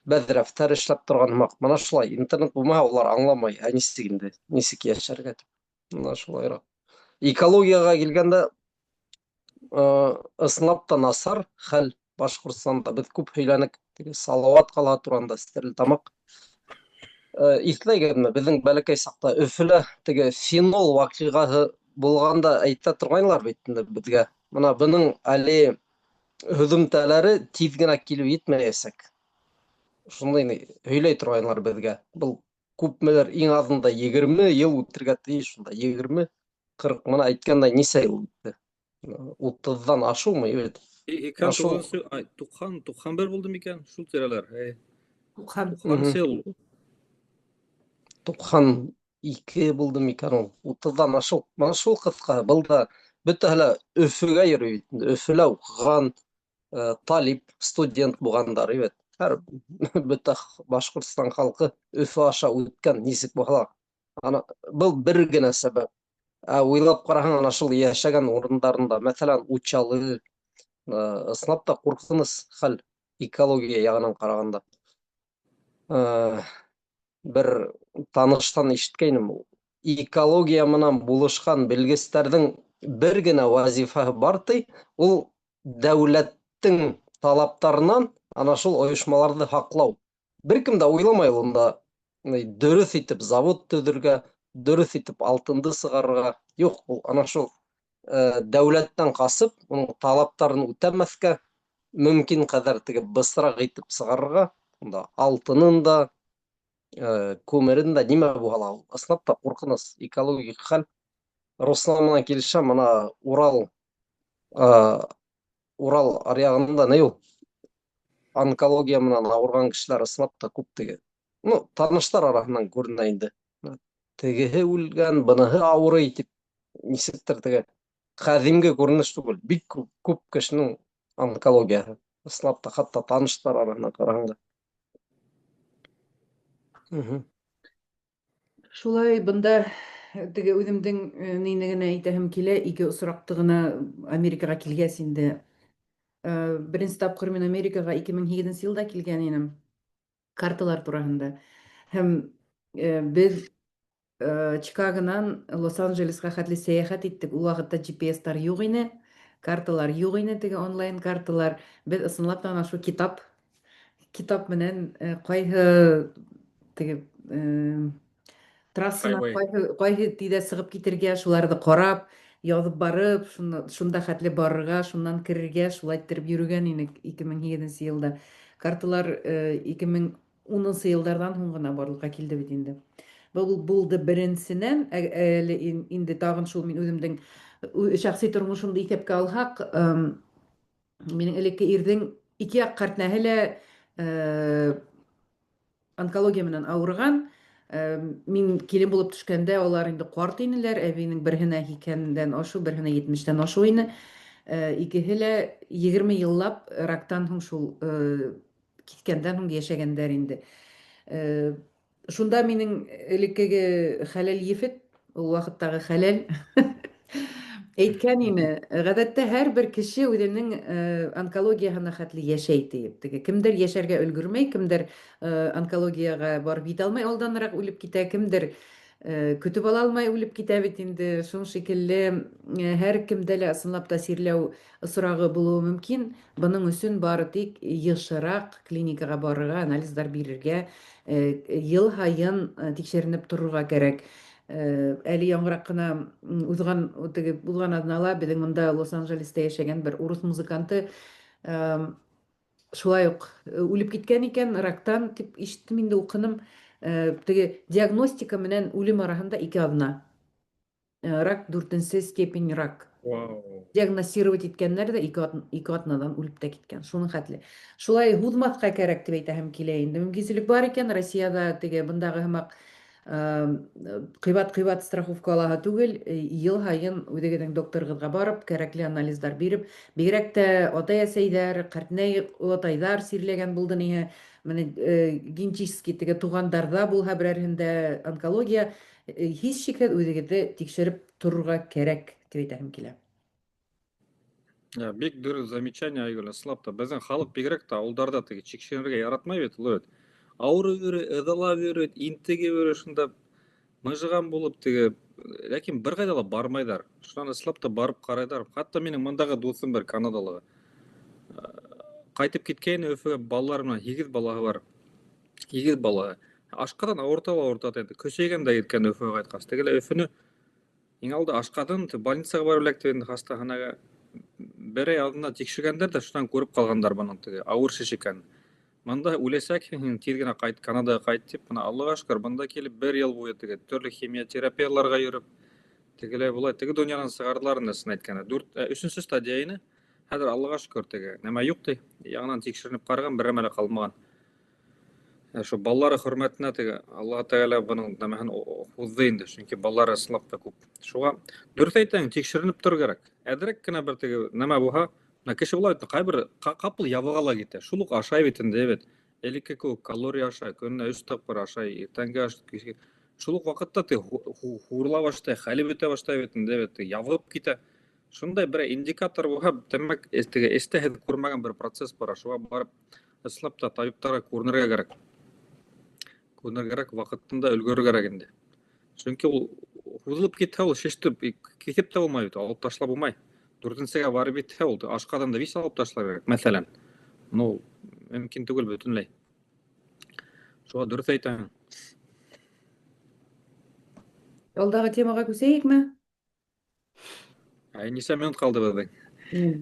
бәҙрәфтәр эшләп торған һымаҡ. Мына шулай интернет булмаһа улар аңламай, ә нисек инде, нисек йәшәргә тип. Мына шулайыраҡ. Экологияға килгәндә, ысынлап та насар хәл Башҡортостанда. Беҙ күп һөйләнек, теге Салауат ҡалаһы тураһында, Стәрлетамаҡ. Иҫләгәнме, беҙҙең бәләкәй саҡта Өфөлә теге фенол ваҡиғаһы булғанда әйтә торғайнылар бит инде беҙгә. Мына бының әле һөҙөмтәләре тиҙ генә килеп етмәйәсәк. Шундай һөйләй торғайнылар беҙгә. Был күпмелер иң аҙында 20 йыл үтергә тейеш, шунда егерме, ҡырҡ, мына әйткәндәй нисә йыл үтте? Утыҙҙан ашыумы, бит? Һикһән Ашыу. туғыҙынсы, ай, туҡһан бер булды микән? Шул тирәләр, эй. Туҡһан. Туҡһансы йыл. Туҡһан ике булды микән ул? Утыҙҙан ашыу. Мына шул ҡыҫҡа. Был да бөтәһе лә Өфөгә йөрөй бит инде. Өфөлә уҡыған, талип, студент булғандар, бит. Һәр бөтә Башҡортостан халҡы Өфө аша үткән, нисек булһа ла. Ана, был бер генә сәбәп. Ә уйлап ҡараһаң, ана шул йәшәгән урындарында, мәҫәлән, Учалы, ысынлап та ҡурҡыныс хәл экология яғынан ҡарағанда. Бер таныштан ишеткәйнем, экология менән булышҡан белгестәрҙең бер генә вазифаһы бар ти, ул дәүләттең талаптарынан ана шул ойошмаларҙы һаҡлау. Бер кем дә уйламай унда дөрөҫ итеп завод төҙөргә, дөрөҫ итеп алтынды сығарырға. Юҡ, ул ана шул дәүләттән ҡасып, уның талаптарын үтәмәҫкә, мөмкин ҡәҙәр теге бысраҡ итеп сығарырға, унда алтынын да, күмерен дә, нимә булһа ла, ул ысынлап та ҡурҡыныс экологик хәл. Руслан менән килешәм, мына Урал аръяғында ни ул? Онкология менән ауырған кешеләр ысынлап та күп теге. Ну, таныштар араһынан күренә инде. Тегеһе үлгән, быныһы ауырый тип, нисектер теге ҡәҙимге күренеш түгел. Бик күп кешенең Онкологияһы. Ысынлап та, хатта таныштар араһына ҡараһаң да. Шулай бында теге үҙемдең нине генә әйтәһем килә, ике осраҡты ғына Америкаға килгәс инде. Беренсе тапҡыр мин Америкаға 2008 йылда килгән инем. Карталар тураһында. Һәм беҙ Чикагонан Лос-Анджелесҡа хәтле сәйәхәт иттек. Ул ваҡытта GPS-тар юҡ ине, карталар юҡ ине, теге онлайн карталар. Беҙ ысынлап та ана шул китап китап менән ҡайһы теге трассанан ҡайһы ҡайһы тиҙә сығып китергә, шуларҙы ҡарап, яҙып барып, шуны, шунда хәтле барырға, шуннан керергә, шулай иттереп йөрөгән инек 2008 йылда. Карталар 2000 Унынсы еллардан һуң гына барлыкка килде бит инде. Был булды беренсенән, әле инде тагын шул мин үземнең шәхси тормышымды иҫәпкә алһак, минең элекке ирҙең ике як картнәһе лә онкология менән авырган. Мин килен булып төшкәндә алар инде карт инеләр, әбинең берһенә 80-дән ашу, берһенә 70-тән ашу ине. Икеһе лә 20 еллап рактан һуң шул киткәндән һуң яшәгәндәр инде. Шунда минең элеккеге хәләл ефет, ул вакыттагы хәләл әйткән ине, гадәттә һәрбер кеше үзенең онкологияһына хәтле яшәй диеп. Теге кемдер яшәргә өлгермәй, кемдер онкологиягә барып җитә алмый алданрак үлеп китә, кемдер көтеп ала алмай үлеп китә бит инде. Шуның шикелле һәркемдә лә ысынлап та чирләү Осрагы булуы мөмкин, бының өчен бары тик ешрак клиникага барырга, анализлар бирергә, ел һаен тикшеренеп торырга кәрәк. Әле яңгырак кына узган теге узган азнала безнең монда Лос-Анджелеста яшәгән бер урыс музыканты шулай ук үлеп киткән икән рактан дип ишеттем инде, укыным. Теге диагностика менән үлем араһында ике аҙна. Рак дүртенче степень рак. Вау. Диагностировать иткәннәр дә ике, ике атнадан үлеп тә киткән. Шуның хәтле. Шулай һуҙмаҫҡа кәрәк дип әйтәһем килә инде. Мөмкинселек бар икән, Россиядә теге бындагы һымак кыйбат-кыйбат страховка алаһы түгел, ел һаен үзегезнең докторыгызга барып, кәрәкле анализлар биреп, бигрәк тә атай-әсәйләр, картнәй олатайлар чирләгән булды ниһә, менә генетический теге тугандарда булһа берәрһендә онкология, Һичшиксез үзегезне тикшереп торырга кәрәк, дип әйтәһем килә. Бик дөрес замечание, Айгөл, ысынлап та. Безнең халык бигрәк тә авылдарда теге тикшеренергә яратмай бит, ул бит. Авырып йөри, ыҙалап йөри, интегеп йөри, шунда мыжыган булып теге, ләкин беркайда да бармайдар. Шуннан ысынлап та барып карайдар. Хәтта минем мондагы дусым бер канадалыгы. Кайтып киткәйне Өфөгә балалар менән, һигеҙ балаһы бар. Һигеҙ бала. Ашҡаҙан ауырта ла ауырта инде. Көсәйгән дә киткән Өфөгә ҡайтҡас. Теге лә Өфөнө иң алда ашҡаҙан больницаға барып эләкте инде хастаханаға. Бер ай алдында тикшергәндәр ҙә шунан күреп ҡалғандар бының теге ауыр шеш икәнен. Мында үләсәкһең һин, тиҙ генә ҡайт, Канадаға ҡайт тип, бына Аллаға шөкөр, бында килеп бер йыл буйы теге төрлө химиотерапияларға йөрөп, тегеләй болай, теге донъянан сығарҙылар инде, ысын әйткәндә. Дүрт, өсөнсө стадия ине. Хәҙер Аллаға шөкөр, теге нәмә юҡ ти. Яңынан тикшеренеп ҡараған, бер нәмә лә ҡалмаған. Шул балалары хөрмәтенә теге Аллаһ Тәғәлә бының нәмәһен һуҙҙы инде, сөнки балалары ысынлап та күп. Шуға дөрөҫ әйтәң, тикшеренеп торор кәрәк. Әҙерәк кенә бер теге нәмә булһа, менә кеше була бит, ҡайбер ҡапыл ябыға ла китә. Шул уҡ ашай бит инде, бит. Элекке кеүек калория ашай, көнөнә өс тапҡыр ашай, иртәнге аш, киске. Шул уҡ ваҡытта теге һурыла башлай, хәле бөтә башлай бит инде, бит, ябығып китә. Шундай бер индикатор булһа, димәк, теге эстә һеҙ күрмәгән бер процесс бара. Шуға барып Ысынлап та табиптарға күренергә кәрәк. Күренергә кәрәк, ваҡытында өлгөрөр кәрәк инде. Сөнки ул һуҙылып китһә, ул шеште киҫеп тә булмай бит, алып ташлап булмай. Дүртенсегә барып етһә, ул ашҡаҙанды вис алып ташлар кәрәк, мәҫәлән. Ну, мөмкин түгел бөтөнләй. Шуға дөрөҫ әйтәһең. Алдагы темаға күсәйекме? Ә нисә минут ҡалды беҙҙең?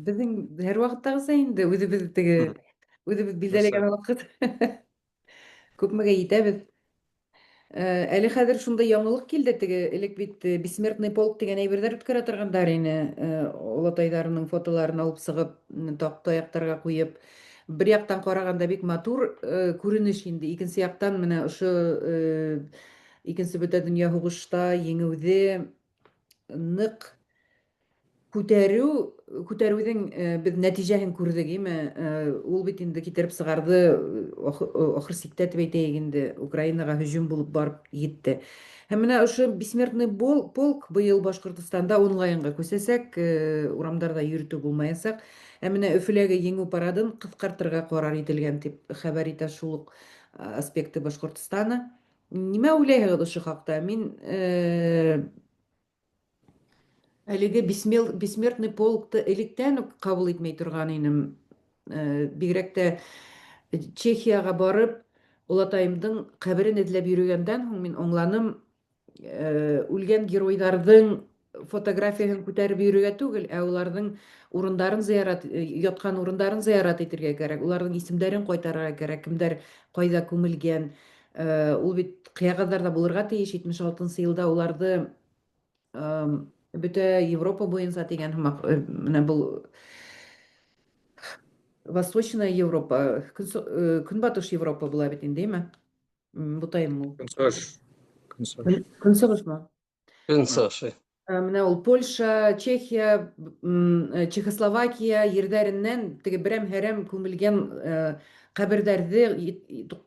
Беҙҙең һәр ваҡыттағыса инде үҙебеҙ теге үҙебеҙ билдәләгән ваҡыт. Күпмегә етәбеҙ. Әле хәҙер шундай яңылыҡ килде теге элек бит бессмертный полк дигән әйберҙәр үткәрә торғандар ине. Олатайҙарының фотоларын алып сығып, таяҡтарға ҡуйып. Бер яҡтан ҡарағанда бик матур күренеш инде, икенсе яҡтан менә ошо икенсе бөтә донъя һуғышта еңеүҙе ныҡ Күтәрү, күтәрүҙең беҙ нәтижәһен күрҙек, име? Ул бит инде китереп сығарҙы, ахыр сиктә дип әйтәйек инде, Украинаға һөжүм булып барып етте. Һәм менә ошо Бессмертный полк быйыл Башҡортостанда онлайнға күсәсәк, урамдарҙа йөрөтөү булмаясаҡ. Ә менә Өфөләге Еңеү парадын ҡыҫҡартырға ҡарар ителгән дип хәбәр итә шул уҡ Аспекты Башкортостана. Нимә уйлайһығыҙ ошо хаҡта? Мин Әлеге бессмертный полкты электән үк кабул итмәй торган инем. Бигрәк тә Чехиягә барып, олатаемдың каберен эзләп йөрегәндән һуң мин аңланым, үлгән геройҙарҙың фотографияһын күтәреп йөрергә түгел, ә уларҙың урындарын зыярат, яткан урындарын зыярат итергә кәрәк, уларҙың исемдәрен кайтарырга кәрәк, кемдәр кайда күмелгән. Ул бит кәгазьләрдә булырга тиеш, 76 нчы елда уларҙы бөтә Европа буйынса дигән һымаҡ, менә был Восточная Европа, Көнбатыш Европа була бит инде, әйме? Бутайым ул. Көнсығыш. Көнсығыш. Көнсығышмы? Көнсығыш. Менә ул Польша, Чехия, Чехословакия ерҙәренән теге берәм-һәрәм күмелгән ҡәберҙәрҙе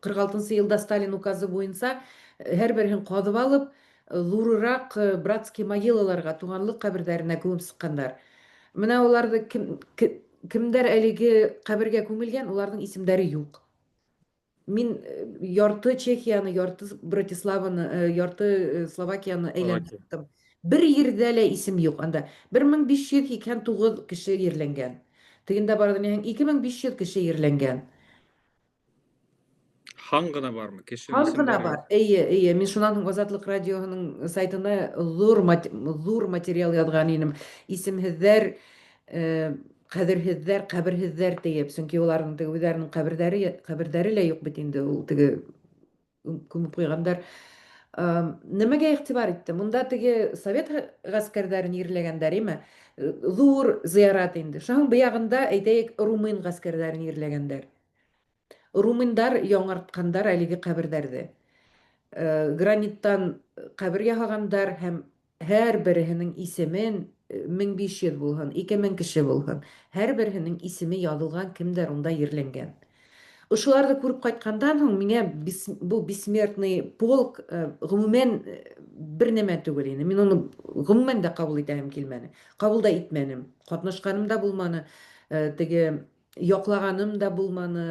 46 йылда Сталин указы буйынса һәр береһен ҡаҙып алып, ҙурыраҡ братский могилаларға, туғанлыҡ ҡәберҙәренә күмеп сыҡҡандар. Менә уларҙы кем, кемдәр әлеге ҡәбергә күмелгән, уларҙың исемдәре юҡ. Мин ярты Чехияны, ярты Братиславаны, ярты Словакияны әйләнеп чыктым. Бер ерҙә лә исем юҡ анда. 1589 кеше ерләнгән. Тегендә барҙым, 2500 кеше ерләнгән. Һан ғына бармы? Кеше Һан ғына бар. Эйе, эйе. Мин шунан һуң Азатлыҡ радиоһының сайтына ҙур ҙур материал яҙған инем. Исемһеҙҙәр, ҡәҙерһеҙҙәр, ҡәберһеҙҙәр тиеп, сөнки уларҙың теге үҙҙәренең ҡәберҙәре ҡәберҙәре лә юҡ бит инде ул теге күмеп ҡуйғандар. Нәмәгә иғтибар иттем? Унда теге совет ғәскәрҙәрен ерләгәндәр, име? Ҙур зыярат инде. Шуның быяғында, әйтәйек, румын ғәскәрҙәрен ерләгәндәр. Румындар яңыртҡандар әлеге ҡәберҙәрҙе. Граниттан ҡәбер яһағандар һәм һәр береһенең исемен 1500 булһын, 2000 кеше булһын, һәр береһенең исеме яҙылған, кемдәр унда ерләнгән. Ошоларҙы күреп ҡайтҡандан һуң миңә был бессмертный полк ғөмүмән бер нәмә түгел ине. Мин уны ғөмүмән дә ҡабул итәһем килмәне. Ҡабул да итмәнем. Ҡатнашҡаным да булманы. Теге яҡлағаным да булманы,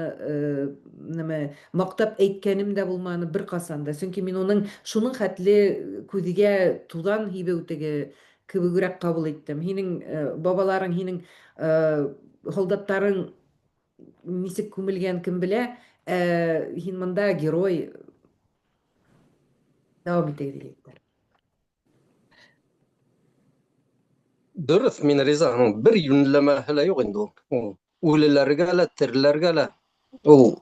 нәмә, маҡтап әйткәнем дә булманы бер ҡасан да. Сөнки мин уның шуның хәтле күҙгә туҙан һибеү теге кебегерәк ҡабул иттем. Һинең бабаларың, һинең һалдаттарың нисек күмелгән, кем белә, ә һин монда герой. Дауам итегеҙ, егеттәр. Дөрөҫ, мин риза. Аның бер йүнләмәһе лә юҡ инде ул. Ул үлеләргә лә, тереләргә лә. Ул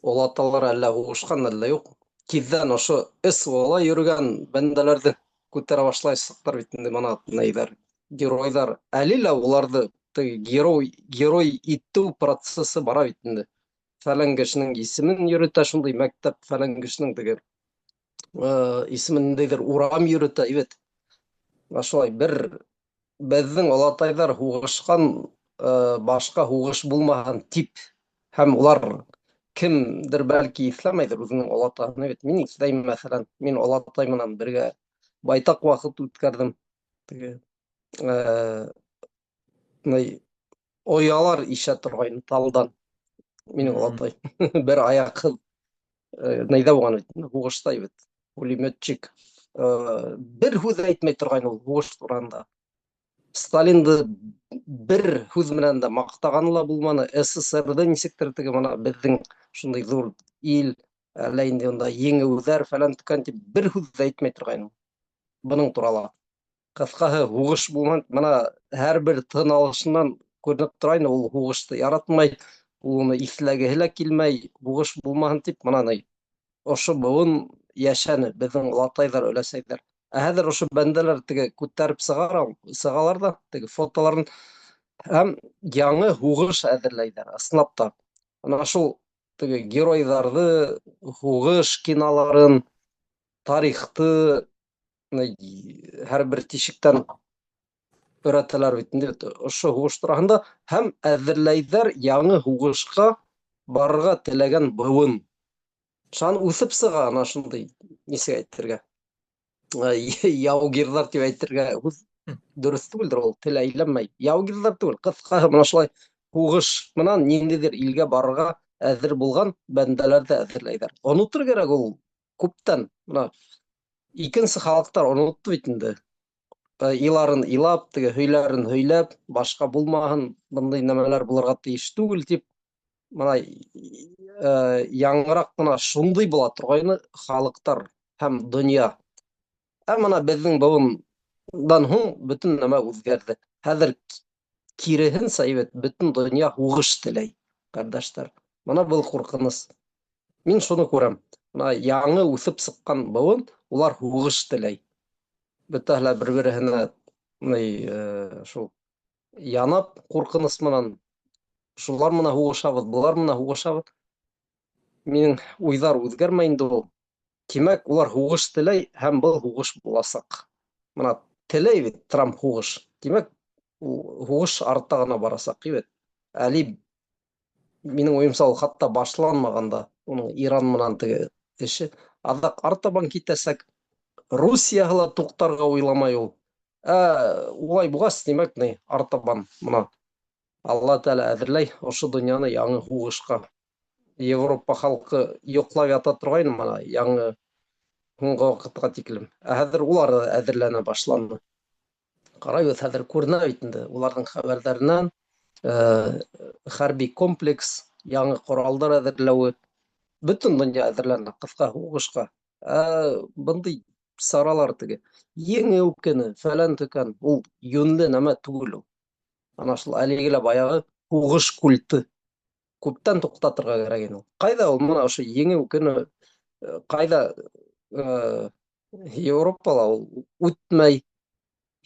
олаталар әллә һуғышҡан, әллә юҡ. Тиҙҙән ошо СВО-ла йөрөгән бәндәләрҙе күтәрә башлайсаҡтар бит инде мына нейҙәр, геройҙар. Әле лә уларҙы теге герой, герой итеү процессы бара бит инде. Фәлән кешенең исемен йөрөтә шундай мәктәп, фәлән кешенең теге исемен ниндәйҙер урам йөрөтә бит. Шулай бер беҙҙең олатайҙар һуғышҡан, башҡа һуғыш булмаһын тип, һәм улар кемдер бәлки иҫләмәйҙер үҙенең олатаһын бит. Мин иҫләйем, мәҫәлән, мин олатай менән бергә байтаҡ ваҡыт үткәрҙем. Теге оялар ишә торғайны талдан. Минең олатай бер аяҡһыҙ нейҙә булған бит, һуғышта бит, пулеметчик. Бер һүҙ әйтмәй торғайны ул һуғыш тураһында. Сталинды бер һүҙ менән дә маҡтағаны ла булманы. СССРҙы нисектер теге мына беҙҙең шундай ҙур ил, әллә инде унда еңеүҙәр фәлән төкән тип бер һүҙ ҙә әйтмәй торғайны бының турала. Ҡыҫҡаһы, һуғыш булманы. Мына һәр бер тын алышынан күренеп тора ине, ул һуғышты яратмай, ул уны иҫләгеһе лә килмәй, һуғыш булмаһын тип мына ни ошо быуын йәшәне, беҙҙең олатайҙар, өләсәйҙәр. Ә хәҙер ошо бәндәләр теге күтәреп сығара, сығалар ҙа теге фотоларын һәм яңы һуғыш әҙерләйҙәр, ысынлап та. Ана шул теге геройҙарҙы, һуғыш киноларын, тарихты һәр бер тишектән Өйрәтәләр бит инде ошо һуғыш тураһында һәм әҙерләйҙәр яңы һуғышҡа барырға теләгән быуын. Шунан үҫеп сыға ана шундай, нисек әйтергә, яугирҙар тип әйтергә һүҙ дөрөҫ түгелдер ул, тел әйләнмәй. Яугирҙар түгел, ҡыҫҡаһы мына шулай һуғыш менән ниндәйҙер илгә барырға әҙер булған бәндәләрҙе әҙерләйҙәр. Онотор кәрәк ул күптән. Мына икенсе халыҡтар онотто бит инде. Иларын илап, теге һөйләрен һөйләп, башҡа булмаһын, бындай нәмәләр булырға тейеш түгел тип, мына яңыраҡ ҡына шундай була торғайны халыҡтар һәм донъя. Ә мына беҙҙең быуындан һуң бөтөн нәмә үҙгәрҙе. Хәҙер киреһенсә бит, бөтөн донъя һуғыш теләй, ҡәрҙәштәр. Мына был ҡурҡыныс. Мин шуны күрәм. Мына яңы үҫеп сыҡҡан быуын, улар һуғыш теләй. Бөтәһе лә бер-береһенә шул янап ҡурҡыныс менән шулар менән һуғышабыҙ, былар менән һуғышабыҙ. Минең уйҙар үҙгәрмәй инде ул. Тимәк, улар һуғыш теләй һәм был һуғыш буласаҡ. Мына теләй бит Трамп һуғыш. Тимәк, ул һуғыш арта ғына барасаҡ бит. Әле минең уйымса ул хатта башланмаған да, уның Иран менән теге эше аҙаҡ артабан китәсәк. Русияһы ла туҡтарға уйламай ул. Ә улай булғас, тимәк, ни, артабан мына Алла Тәғәлә әҙерләй ошо донъяны яңы һуғышҡа. Европа халҡы йоҡлап ята торғайны мына яңы һуңғы ваҡытҡа тиклем. Ә хәҙер улар ҙа әҙерләнә башланы. Ҡарайбыҙ, хәҙер күренә бит инде уларҙың хәбәрҙәренән, хәрби комплекс, яңы ҡоралдар әҙерләүе, бөтөн донъя әҙерләнә ҡыҫҡа һуғышҡа. Ә бындай саралар теге еңеү көнө, фәлән төкән, ул йүнле нәмә түгел ул. Ана шул әлеге лә баяғы һуғыш культы күптән туҡтатырға кәрәк ине ул. Ҡайҙа ул мына ошо еңеү көнө, ҡайҙа Европала ул үтмәй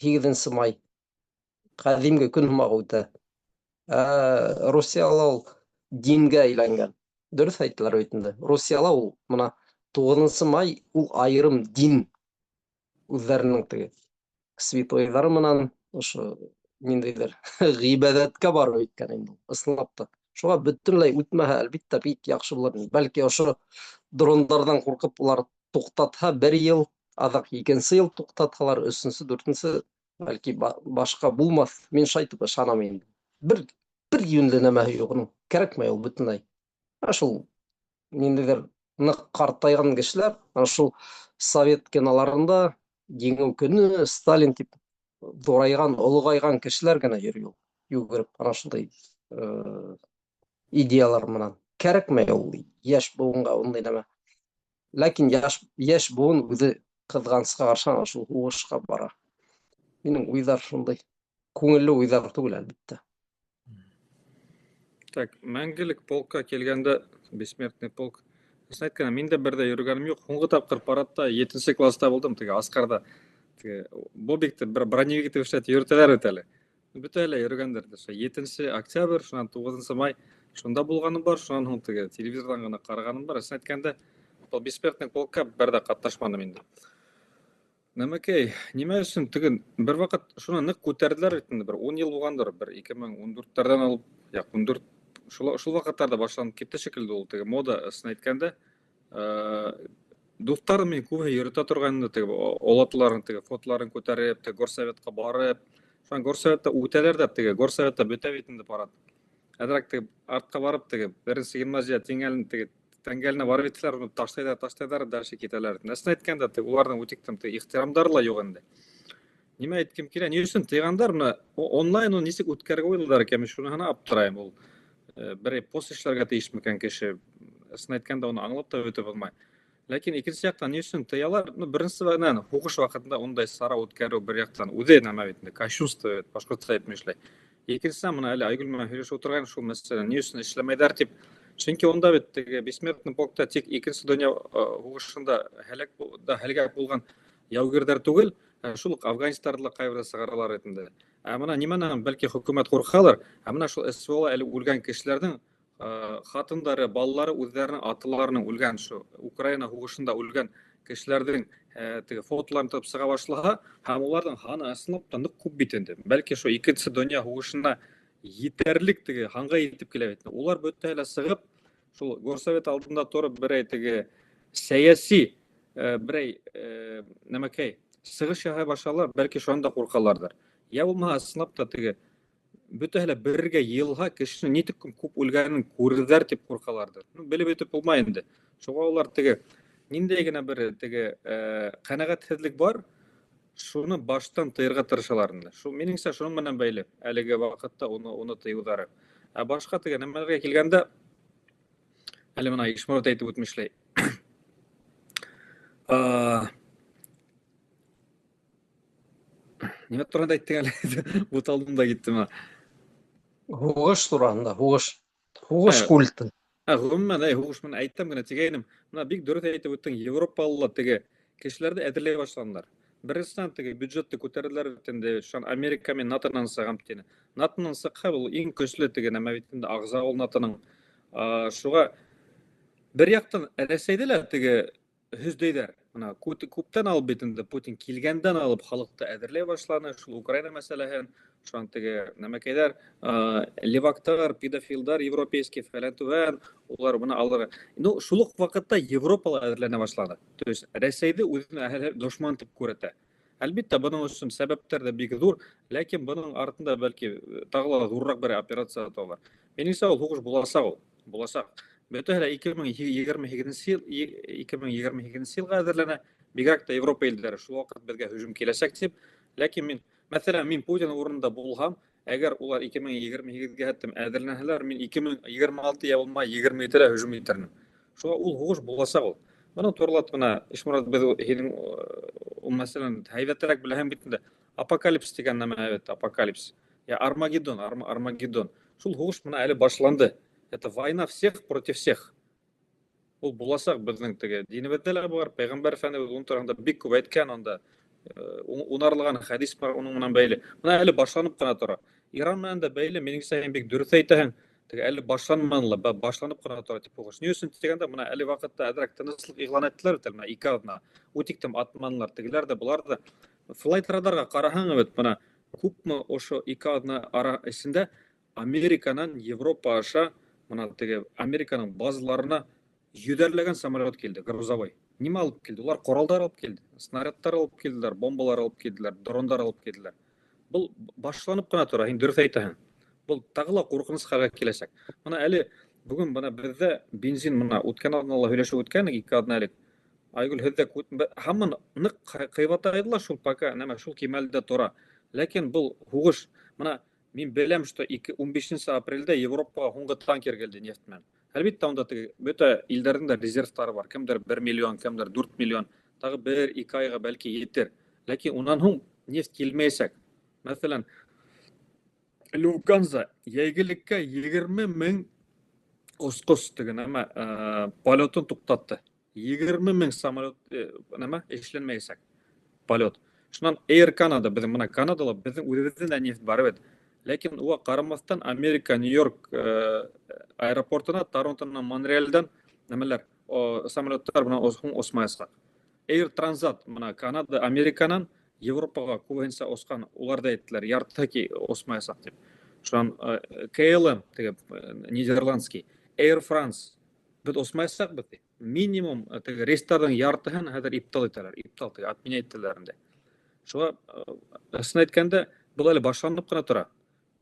8 май. Ҡәҙимге көн һымаҡ үтә. Ә Русияла ул дингә әйләнгән. Дөрөҫ әйттеләр бит инде. Русияла ул мына 9 май ул айырым дин. Үҙҙәренең теге святойҙары менән ошо ниндәйҙер ғибәҙәткә барып еткән инде ул, ысынлап та. Шуға бөтөнләй үтмәһә, әлбиттә, бик яҡшы булыр ине. Бәлки ошо дрондарҙан ҡурҡып улар туҡтатһа бер йыл, аҙаҡ икенсе йыл туҡтатһалар, өсөнсө, дүртенсе, бәлки башҡа булмаҫ. Мин шайтып ышанам инде. Бер йүнле нәмәһе юҡ уның. Кәрәкмәй ул бөтөнләй. Ә шул ниндәйҙер ныҡ ҡартайған кешеләр, ана шул совет киноларында еңеү көнө, Сталин тип ҙурайған, олоғайған кешеләр генә йөрөй ул, йүгереп, ана шундай идеялар менән. Кәрәкмәй ул йәш быуынға ундай нәмә. Ләкин йәш быуын үҙе ҡыҙғанысҡа ҡаршы ана шул һуғышҡа бара. Минең уйҙар шундай. Күңелле уйҙар түгел, әлбиттә. Так, мәңгелек полкка килгәндә, бессмертный полк. Дөрөҫөн әйткәндә, мин дә бер ҙә йөрөгәнем юҡ. Һуңғы тапҡыр парадта 7 класста булдым, теге Асҡарҙа. Теге Бобикты бер броневик итеп эшләтеп йөрөтәләр бит әле. Бөтәһе лә йөрөгәндер. Ошо 7 октябрь, шунан 9 май шунда булғаным бар, шунан һуң теге телевизорҙан ғына ҡарағаным бар. Дөрөҫөн әйткәндә, был бессмертный полкка бер ҙә ҡатнашманым инде. Нәмәкәй, нимә өсөн теге бер ваҡыт шуны ныҡ күтәрҙеләр бит инде, бер 10 йыл булғандыр, бер ике мең ун дүрттәрҙән алып, яҡ, ун дүрт, шул ваҡыттарҙа башланып китте шикелле ул теге мода, ысын әйткәндә, дуҫтарым минең күбеһе йөрөтә торған инде, теге олатыларын, теге фотоларын күтәреп, теге горсоветҡа барып, шунан горсоветта үтәләр ҙә, теге горсоветта бөтә бит инде парад. Әҙерәк теге артҡа барып, теге беренсе гимназия тиңгәлен, теге тәңгәленә барып етәләр, уны ташлайҙар, ташлайҙар, дальше китәләр. Нәсен әйткәндә, теге уларҙың үтектем, теге ихтирамдары ла юҡ инде. Нимә әйткем килә, ни өсөн тыйғандар, мына онлайн уны нисек үткәрергә уйлайҙар икән, мин шуныһына аптырайым. Ул берәй пост эшләргә тейеш микән кеше, ысын әйткәндә, уны аңлап та бөтөп булмай. Ләкин икенсе яҡтан ни өсөн тыялар? Ну, беренсенән, һуғыш ваҡытында ундай сара үткәреү бер яҡтан үҙе нәмә бит инде, кощунство бит, башҡортса әйтмешләй. Икенсенән, мына әле Айгөл менән һөйләшеп ултырған шул мәсьәлә, ни өсөн эшләмәйҙәр тип. Сөнки унда бит теге бессмертный полкта тик икенсе донъя һуғышында да һәләк булған яугирҙәр түгел, ә шул уҡ афганецтарҙы ла ҡайберҙә сығаралар бит инде. Ә мына нимәнән бәлки хөкүмәт ҡурҡалыр, ә мына шул СВО-ла әле үлгән кешеләрҙең ҡатындары, балалары үҙҙәренең аталарының үлгән, шул Украина һуғышында үлгән Кешеләрҙең теге фотоларын тотоп сыға башлаһа, һәм уларҙың һаны ысынлап та ныҡ күп бит инде. Бәлки шул икенсе донъя һуғышына етерлек теге һанға етеп килә бит. Улар бөтәһе лә сығып, шул горсовет алдында тороп берәй теге сәйәси берәй нәмәкәй сығыш яһай башлалар, бәлки шунан да ҡурҡаларҙыр. Йә булмаһа, ысынлап та теге бөтәһе лә бергә йыйылһа, кешенең ни тиклем күп үлгәнен күрерҙәр тип ҡурҡаларҙыр. Ну, белеп әйтеп булмай инде. Шуға улар теге ниндәй генә бер теге ҡәнәғәтһеҙлек бар, шуны баштан тыйырға тырышалар инде. Шул минеңсә шуның менән бәйле әлеге ваҡытта уны тыйыуҙары. Ә башҡа теге нәмәләргә килгәндә, әле бына Ишморат әйтеп үтмешләй. Нимә тураһында әйттең әле? Буталдым да киттем. Һуғыш тураһында, һуғыш. Һуғыш культы. Ғөмүмән, һуғыш менән әйтәм генә тигәйнем. Бына бик дөрөҫ әйтеп үттең, Европалылар теге кешеләрҙе әҙерләй башланылар. Беренсенән, теге бюджетты күтәрҙеләр бит инде, шунан Америка менән НАТО-нан сығам тине. НАТО-нан сыҡһа, был иң көслө теге нәмә бит инде, ағза ул НАТО-ның. Шуға бер яҡтан Рәсәйҙә лә теге һөҙҙәйҙәр. Бына күптән алып бит инде Путин килгәндән алып халыҡты әҙерләй башланы, шул Украина мәсьәләһен, шунан теге нәмәкәйҙәр, левактар, педофилдар европейский фәлән түбән, улар бына алыр. Ну, шул уҡ ваҡытта Европа ла әҙерләнә башланы. То есть Рәсәйҙе үҙенә әле дошман тип күрһәтә. Әлбиттә, бының өсөн сәбәптәр ҙә бик ҙур, ләкин бының артында бәлки тағы ла ҙурыраҡ бер операция яталар. Минеңсә, ул һуғыш буласаҡ ул, буласаҡ. Бөтәһе лә 2028 йыл, 2028 йылға әҙерләнә, бигерәк тә Европа илдәре шул ваҡыт беҙгә һөжүм киләсәк тип. Ләкин мин, мәҫәлән, мин Путин урынында булһам, әгәр улар 2028-гә хәтлем әҙерләнһәләр, мин 2026 йә булмаһа 27-лә һөжүм итермен. Шуға ул һуғыш буласаҡ ул. Бының турала бына Ишморат, беҙ һинең ул мәсьәләне һәйбәтерәк беләһең бит инде. Апокалипс тигән нәмә бит, апокалипс. Я Армагеддон, Армагеддон. Шул һуғыш бына әле башланды. Это война всех против всех. Ул буласаҡ, беҙҙең теге динебеҙҙә лә бар, пәйғәмбәр Эфәндебеҙ уның тураһында бик күп әйткән, унда унарлаған хәдис бар уның менән бәйле. Бына әле башланып ҡына тора. Иран менән дә бәйле, минеңсә, һин бик дөрөҫ әйтәһең. Теге әле башланманы ла, башланып ҡына тора тип һуғыш. Ни өсөн тигәндә, бына әле ваҡытта әҙерәк тыныслыҡ иғлан иттеләр бит әле, бына ике аҙна. Үтиктем атманылар, тегеләр ҙә, былар ҙа. Флайт радарға ҡараһаң бит, бына күпме ошо ике аҙна ара эсендә Американан Европа аша бына теге Американың базаларына йөҙәрләгән самолет килде, грузовой. Нимә алып килде? Улар ҡоралдар алып килде, снарядтар алып килделәр, бомбалар алып килделәр, дрондар алып килделәр. Был башланып ҡына тора, һин дөрөҫ әйтәһең. Был тағы ла ҡурҡыныс хәлгә киләсәк. Бына әле бөгөн бына беҙҙә бензин, бына үткән аҙнала һөйләшеп үткән, ике аҙна элек. Айгөл, һеҙҙә һаман ныҡ ҡыйбатайҙы ла шул пока, нәмә, шул кимәлдә тора. Ләкин был һуғыш, бына мин беләм, что 15 апрелдә Европаға һуңғы танкер килде нефть менән. Әлбиттә, унда теге бөтә илдәрҙең дә резервтары бар. Кемдер 1 миллион, кемдер 4 миллион. Тағы бер, ике айға бәлки етер. Ләкин унан һуң нефть килмәйәсәк. Мәҫәлән, Люфганза йәйгелеккә 20 мең осҡос теге нәмә полетын туҡтатты. 20 мең самолет нәмә эшләнмәйәсәк. Полет. Шунан Air Canada, беҙҙең бына Канадала беҙҙең үҙебеҙҙең дә нефть бар бит. Ләкин уға ҡарамаҫтан Америка Нью-Йорк аэропортына Торонтонан, Монреалдән нәмәләр, самолеттар бына һуң осмаясаҡ. Air Transat бына Канада, Американан Европаға күбеһенсә осҡан, улар да әйттеләр, яртыһы осмаясаҡ тип. Шунан KLM теге нидерландский, Air France беҙ осмаясаҡбыҙ ти. Минимум теге рейстарҙың яртыһын хәҙер ибтал итәләр, ибтал теге отменять итәләр инде. Шуға ысын әйткәндә, был әле башланып ҡына тора.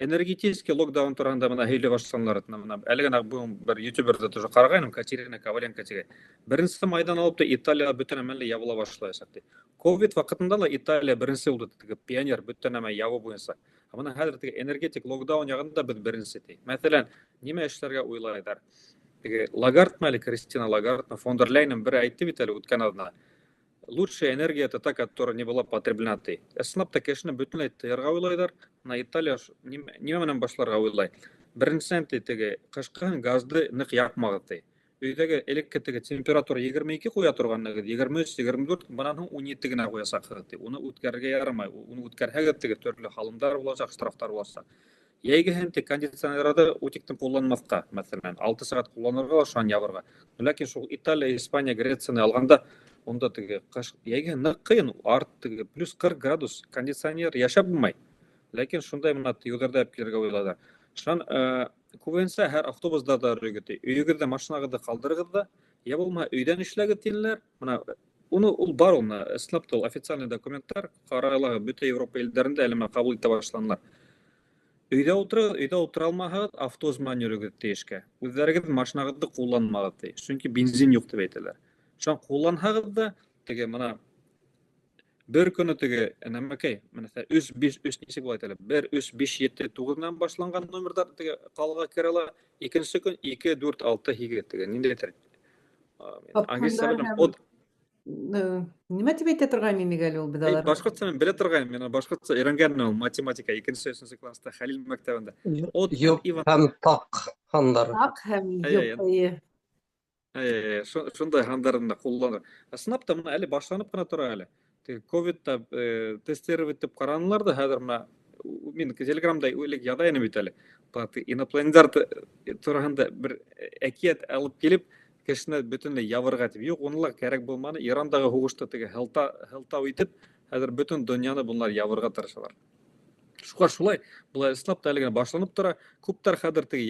Энергетический локдаун тураһында бына һөйләй башланылар. Бына әле генә бөгөн бер ютуберҙы тоже ҡарағайным, Катерина Коваленко тигән. 1 майҙан алып та Италия бөтә нәмә лә ябыла башлаясаҡ ти. Ковид ваҡытында ла Италия беренсе булды, теге пионер бөтә нәмә ябыу буйынса. Ә бына хәҙер теге энергетик локдаун яғында беҙ беренсе ти. Мәҫәлән, нимә эшләргә уйлайҙар? Теге Лагард әле, Кристина Лагард, фон дер Ляйен бер әйтте бит әле үткән аҙна. Лучшая энергия — это та, которая не была потреблена ти. Ысынлап та кешене бөтөнләй тыйырға уйлайҙар. Бына Италия нимә менән башларға уйлай? Беренсенән ти, теге ҡышҡыһын газды ныҡ яҡмағыҙ ти. Өйҙәге элекке теге температура 22 ҡуя торғанығыҙ, 23, 24, бынан һуң 17 генә ҡуясаҡһығыҙ ти. Уны үткәрергә ярамай. Уны үткәрһәгеҙ, теге төрлө һалымдар буласаҡ, штрафтар буласаҡ. Йәйгеһен тик кондиционерҙы үтиктем ҡулланмаҫҡа, мәҫәлән, 6 сәғәт ҡулланырға ла, шунан ябырға. Ләкин шул Италия, Испания, Грецияны алғанда Унда теге ҡыш йәйге ныҡ ҡыйын, арт теге плюс 40 градус, кондиционер йәшәп булмай. Ләкин шундай мына тыйыуҙарҙы алып килергә уйлайҙар. Шунан күбенсә һәр автобусда да йөрөгөҙ. Өйөгөҙҙә машинағыҙҙы ҡалдырығыҙ ҙа, йә булмаһа өйҙән эшләгеҙ тинеләр. Мына уны ул бар ул, мына ысынлап та ул официальный документтар ҡарала, бөтә Европа илдәрендә әле мына ҡабул итә башланылар. Өйҙә ултырығыҙ, өйҙә ултыра алмаһағыҙ, автобус менән йөрөгөҙ ти эшкә. Үҙҙәрегеҙ машинағыҙҙы ҡулланмағыҙ ти. Сөнки бензин юҡ тип әйтәләр. Шунан ҡулланһағыҙ ҙа, теге мына бер көнө теге нәмәкәй, мәҫәлән, 3 5 3 нисек була әйтәләр? 1 3 5 7 9 менән башланған номерҙар теге ҡалаға керә ала. Икенсе көн 2 4 6 8 теге ниндәйҙер. Англисча беләм. От Нимә тип әйтә торған инек әле ул беҙ алар? Башҡортса мин белә торғайным, мин башҡортса өйрәнгәнмен ул математика икенсе, өсөнсө класста Хәлил мәктәбендә. От Юҡ һәм таҡ һандары. Таҡ һәм юҡ, эйе. Эйе, шундай һандарын да ҡулланыр. Ысынлап та мына әле башланып ҡына тора әле. Теге ковидта тестировать итеп ҡаранылар ҙа, хәҙер мына мин Телеграмда элек яҙа инем бит әле. Инопланетар тураһында бер әкиәт алып килеп, кешене бөтөнләй ябырға тип. Юҡ, уны ла кәрәк булманы. Ирандағы һуғышты теге һылтау итеп, хәҙер бөтөн донъяны bunlar ябырға тырышалар. Шуға шулай, былай ысынлап та әле генә башланып тора. Күптәр хәҙер теге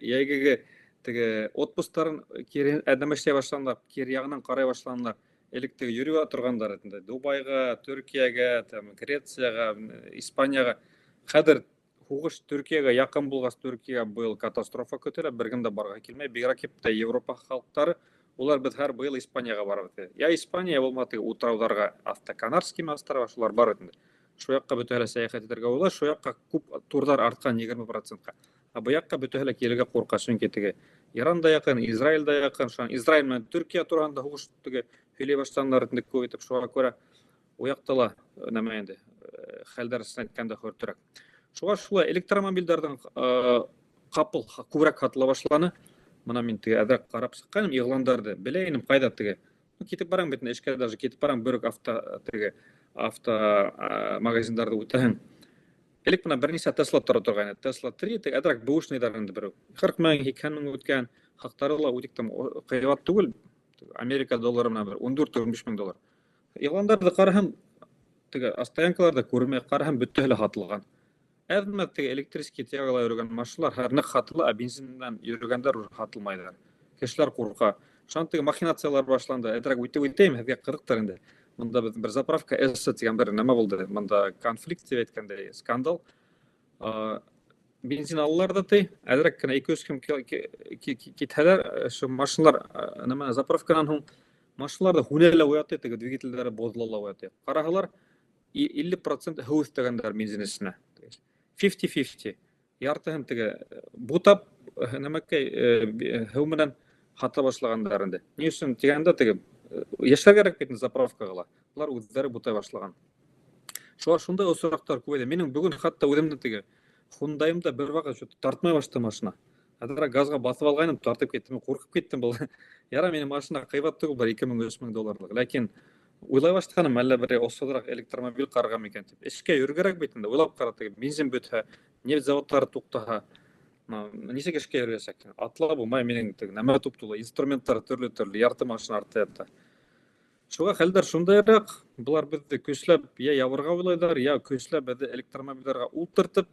йәйгеге теге отпусктарын кире әҙәмәшләй башланылар, кире яғынан ҡарай башланылар. Элек теге йөрөй торғандар инде Дубайға, Төркиәгә, там Грецияға, Испанияға. Хәҙер һуғыш Төркиәгә яҡын булғас, Төркиә быйыл катастрофа көтөлә, бер кем дә барға килмәй. Бигерәк тә Европа халҡтары, улар беҙ һәр быйыл Испанияға барабыҙ. Я Испания, я булмаһа теге утрауҙарға, Автоканарский острова, шулар бар инде. Шул яҡҡа бөтәһе лә сәйәхәт итергә уйлай, шул яҡҡа күп турҙар артҡан 20%-ҡа. Ә был яҡҡа бөтәһе лә килергә ҡурҡа, сөнки теге Иран да яҡын, Израиль да яҡын, шунан Израиль менән Төркиә тураһында һуғыш теге һөйләй башланылар инде күп итеп, шуға күрә ул яҡта ла нәмә инде, хәлдәр ысын әйткәндә хөртөрәк. Шуға шулай электромобилдәрҙең ҡапыл күберәк һатыла башланы. Мына мин теге әҙерәк ҡарап сыҡҡайным иғландарҙы. Белә инем ҡайҙа теге. Китеп барам бит, эшкә даже китеп барам, бер үк авто теге авто магазиндарҙы үтәһең. Элек бына бер нисә Тесла тора торғайны. Тесла 3 теге әҙерәк бэушныйҙар инде берәү. 40 мең, 80 мең үткән, хаҡтары ла үтек тә ҡыйбат түгел. Америка доллары менән бер 14-15 мең доллар. Иғландарҙы ҡараһам, теге стоянкаларҙа күрмәй, ҡараһам бөтәһе лә һатылған. Әҙме теге электрический тягала йөрөгән машиналар һәр ныҡ һатыла, ә бензиндан йөрөгәндәр уже һатылмайҙар. Кешеләр ҡурҡа. Шунан теге махинациялар башланды. Әҙерәк үтеп үтәйем, һеҙгә ҡыҙыҡтыр инде. Мында беҙ бер заправка S тигән бер нәмә булды. Мында конфликт тип әйткәндәй, скандал. Бензин алалар да ти, әҙерәк кенә ике-өс көн китһәләр, ошо машиналар, нәмә, заправканан һуң машиналар да һүнә лә уятты, теге двигателдәре боҙола ла уятты. Ҡараһалар, 50% һыу өҫтәгәндәр бензин эсенә. Fifty-fifty. Яртыһын теге бутап, нәмәкәй, һыу менән һата башлағандар инде. Ни өсөн тигәндә теге йәшләр кәрәк бит инде заправкаға ла. Улар үҙҙәре бутай башлаған. Шуға шундай осраҡтар күбәйҙе. Минең бөгөн хатта үҙемдең теге Hyundai'ым да бер ваҡыт что-то тартмай башланы машина. Әҙерәк газға баҫып алғайным, тартып киттем. Мин ҡурҡып киттем был. Ярай, минең машина ҡыйбат түгел, бер ике мең, өс мең долларлыҡ. Ләкин уйлай башланым, әллә берәй оҫалыраҡ электромобиль ҡарарға микән тип. Эшкә йөрөргәрәк бит инде, уйлап ҡара, теге бензин бөтһә, нефть заводтары туҡтаһа, нисек эшкә йөрөйәсәк? Атлап булмай, минең теге нәмә туп-тулы, инструменттар төрлө-төрлө, ярты машина артта ята. Шуға хәлдәр шундайыраҡ, былар беҙҙе көсләп йә ябырға уйлайҙар, йә көсләп беҙҙе электромобилдәргә ултыртып,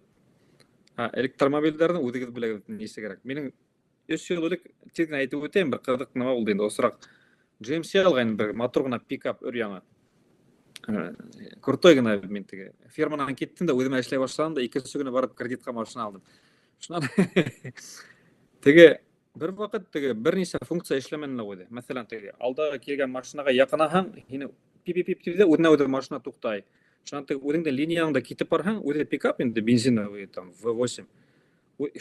электромобилдәрҙе үҙегеҙ беләгеҙ нисегерәк. Минең өс йыл элек тиҙ генә әйтеп үтәйем, бер ҡыҙыҡ нәмә булды инде, осраҡ. GMC алғайным бер матур ғына пикап өр-яңы. Крутой ғына мин теге фирманан киттем дә үҙемә эшләй башланым да икенсе көнө барып кредитҡа машина алдым. Шунан теге бер ваҡыт теге бер нисә функция эшләмәне лә ҡуйҙы. Мәҫәлән, теге алда килгән машинаға яҡынаһаң, һине пип-пип-пип тип тә үҙенә үҙе машина туҡтай. Шунан теге үҙеңдең линияңда китеп барһаң, үҙе пикап инде бензиновый там V8.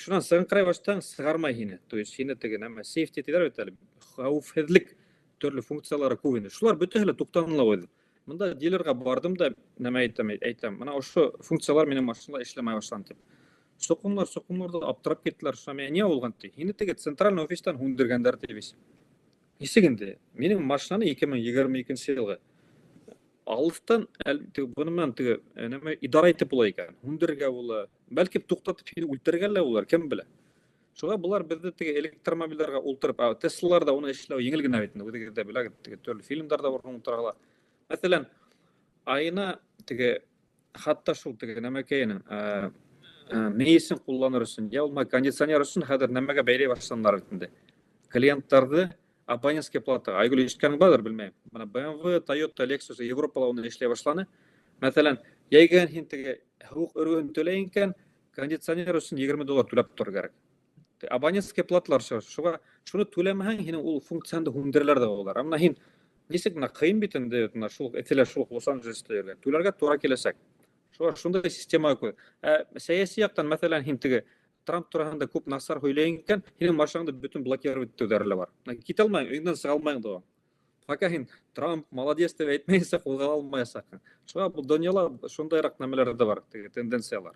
Шунан сығыңҡырай башлаһаң, сығармай һине. То есть һине теге нәмә сейфти тиҙәр бит әле, хәүефһеҙлек төрлө функциялары күп инде. Шулар бөтәһе лә туҡтаныла ҡуйҙы. Мында дилерға барҙым да нәмә әйтәм, әйтәм, мына ошо функциялар минең машинала эшләмәй башланы тип. Соҡомлар, соҡомлар да аптырап киттеләр. Шунан миңә ни булған ти? Һине теге центральный офистан һүндергәндәр ти бит. Нисек инде? Минең машинаны ике мең егерме икенсе йылғы алыҫтан теге быны менән теге нәмә идара итеп була икән. Һүндерергә була. Бәлки туҡтатып һине үлтерергә лә булыр, кем белә. Шуға былар беҙҙе теге электромобилдәргә ултырып, ә Теслаларҙа уны эшләү еңел генә бит инде, үҙегеҙ ҙә беләгеҙ, теге төрлө фильмдарҙа ултырала. Мәҫәлән, айына теге хатта шул теге нәмәкәйенең мейесен ҡулланыр өсөн, йә булмаһа кондиционер өсөн хәҙер нәмәгә бәйләй башланылар бит инде. Клиенттарҙы абонентский плата. Айгөл ишеткәнең барҙыр, белмәйем. Бына BMW, Toyota, Lexus Европала уны эшләй башланы. Мәҫәлән, йәйгән һин теге һыуыҡ өргөһөн түләй икән, кондиционер өсөн 20 доллар түләп торор кәрәк. Абонентский платалар шуға, шуны түләмәһәң, һинең ул функцияңды һүндерәләр ҙә улар. Ә бына һин нисек бына ҡыйын бит инде, бына шул эҫелә шул Лос-Анджелеста йөрөгән. Түләргә тура киләсәк. Шуға шундай система ҡуй. Ә сәйәси яҡтан, мәҫәлән, һин теге Трамп тураһында күп насар һөйләйһең икән, һинең машинаңды бөтөн блокировать итеүҙәре лә бар. Китә алмайһың, өйөңдән сыға алмайһың да. Пока һин Трамп молодец тип әйтмәйенсә ҡуҙғала алмаясаҡһың. Шуға был донъяла шундайыраҡ нәмәләр ҙә бар, теге тенденциялар.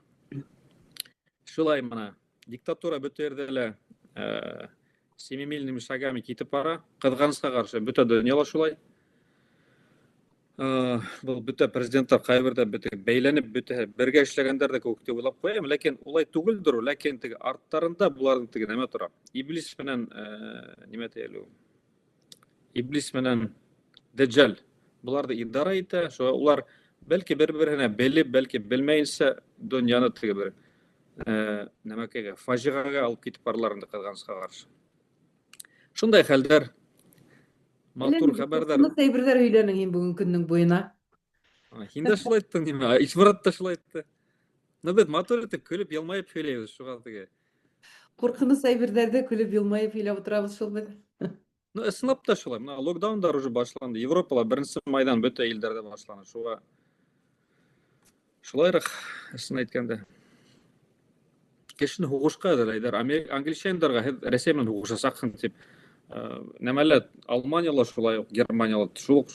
Шулай бына диктатура бөтә ерҙә лә семимильными шагами китеп бара. Ҡыҙғанысҡа ҡаршы бөтә донъяла шулай. Был бөтә президенттар ҡайберҙә бөтә бәйләнеп бөтә бергә эшләгәндәр ҙә кеүек тип уйлап ҡуям, ләкин улай түгелдер ул, ләкин теге арттарында буларҙың теге нәмә тора. Иблис менән нимә ти әле ул? Иблис менән Дәджал буларҙы идара итә, шуға улар бәлки бер-береһенә белеп, бәлки белмәйенсә донъяны теге бер нәмәкәйгә, фажиғәгә алып китеп баралар инде ҡыҙғанысҡа ҡаршы. Шундай хәлдәр. Матур хәбәрҙәр. Ҡурҡыныс әйберҙәр һөйләнең һин бөгөн көндөң буйына. Һин дә шулай әйттең, нимә? Ишморат та шулай әйтте. Ну, беҙ матур итеп көлөп, йылмайып һөйләйбеҙ шуға теге. Ҡурҡыныс әйберҙәрҙе көлөп, йылмайып һөйләп ултырабыҙ шул беҙ. Ну, ысынлап та шулай. Бына локдаундар уже башланды. Европала 1 майҙан бөтә илдәрҙә башланы. Шуға шулайыраҡ, ысын әйткәндә. Кешене һуғышҡа әҙерләйҙәр. Англичандарға һеҙ Рәсәй менән һуғышасаҡһың тип. Нәмәлә Алманияла шулай уҡ, Германияла шул уҡ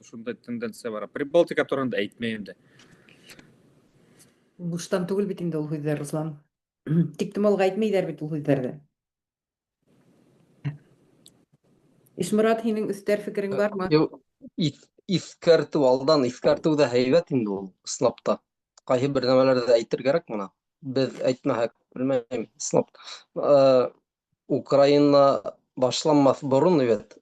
шундай тенденция бар. Прибалтика тураһында әйтмәйем дә. Буштан түгел бит инде ул һүҙҙәр, Руслан. Тиктомалға әйтмәйҙәр бит ул һүҙҙәрҙе. Ишморат, һинең өҫтәр фекерең бармы? Юҡ, иҫкәртеү, алдан иҫкәртеү ҙә һәйбәт инде ул, ысынлап та. Ҡайһы бер нәмәләрҙе әйтер кәрәк бына. Беҙ әйтмәһәк, белмәйем, ысынлап. Украина башланмаҫ борон бит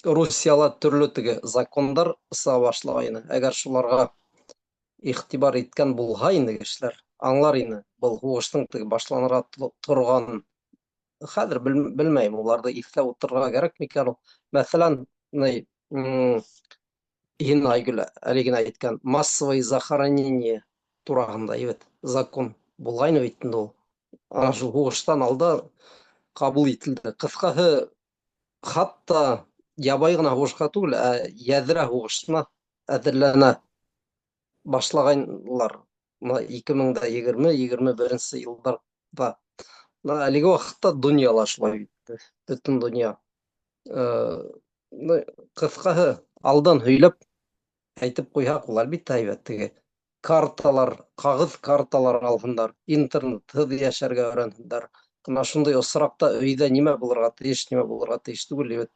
Русияла төрлө теге закондар сыға башлағайны. Әгәр шуларға иғтибар иткән булһа инде кешеләр, аңлар ине был һуғыштың теге башланырға торған. Хәҙер белмәйем, уларҙы иҫләп ултырырға кәрәк микән ул. Мәҫәлән, һин, Айгөл, әле генә әйткән массовое захоронение тураһында бит закон булғайны бит инде ул. Ана шул һуғыштан алда ҡабул ителде. Ҡыҫҡаһы, хатта ябай ғына һуғышҡа түгел, ә яҙра һуғышына әҙерләнә башлағайнылар. Бына ике мең дә егерме, егерме беренсе йылдарҙа. Бына әлеге ваҡытта донъяла шулай бит, бөтөн донъя. Ҡыҫҡаһы, алдан һөйләп әйтеп ҡуйһаҡ, ул әлбиттә һәйбәт. Теге карталар, ҡағыҙ карталар алһындар, интернетһыҙ йәшәргә өйрәнһендәр. Бына шундай осраҡта өйҙә нимә булырға тейеш, нимә булырға тейеш түгел бит.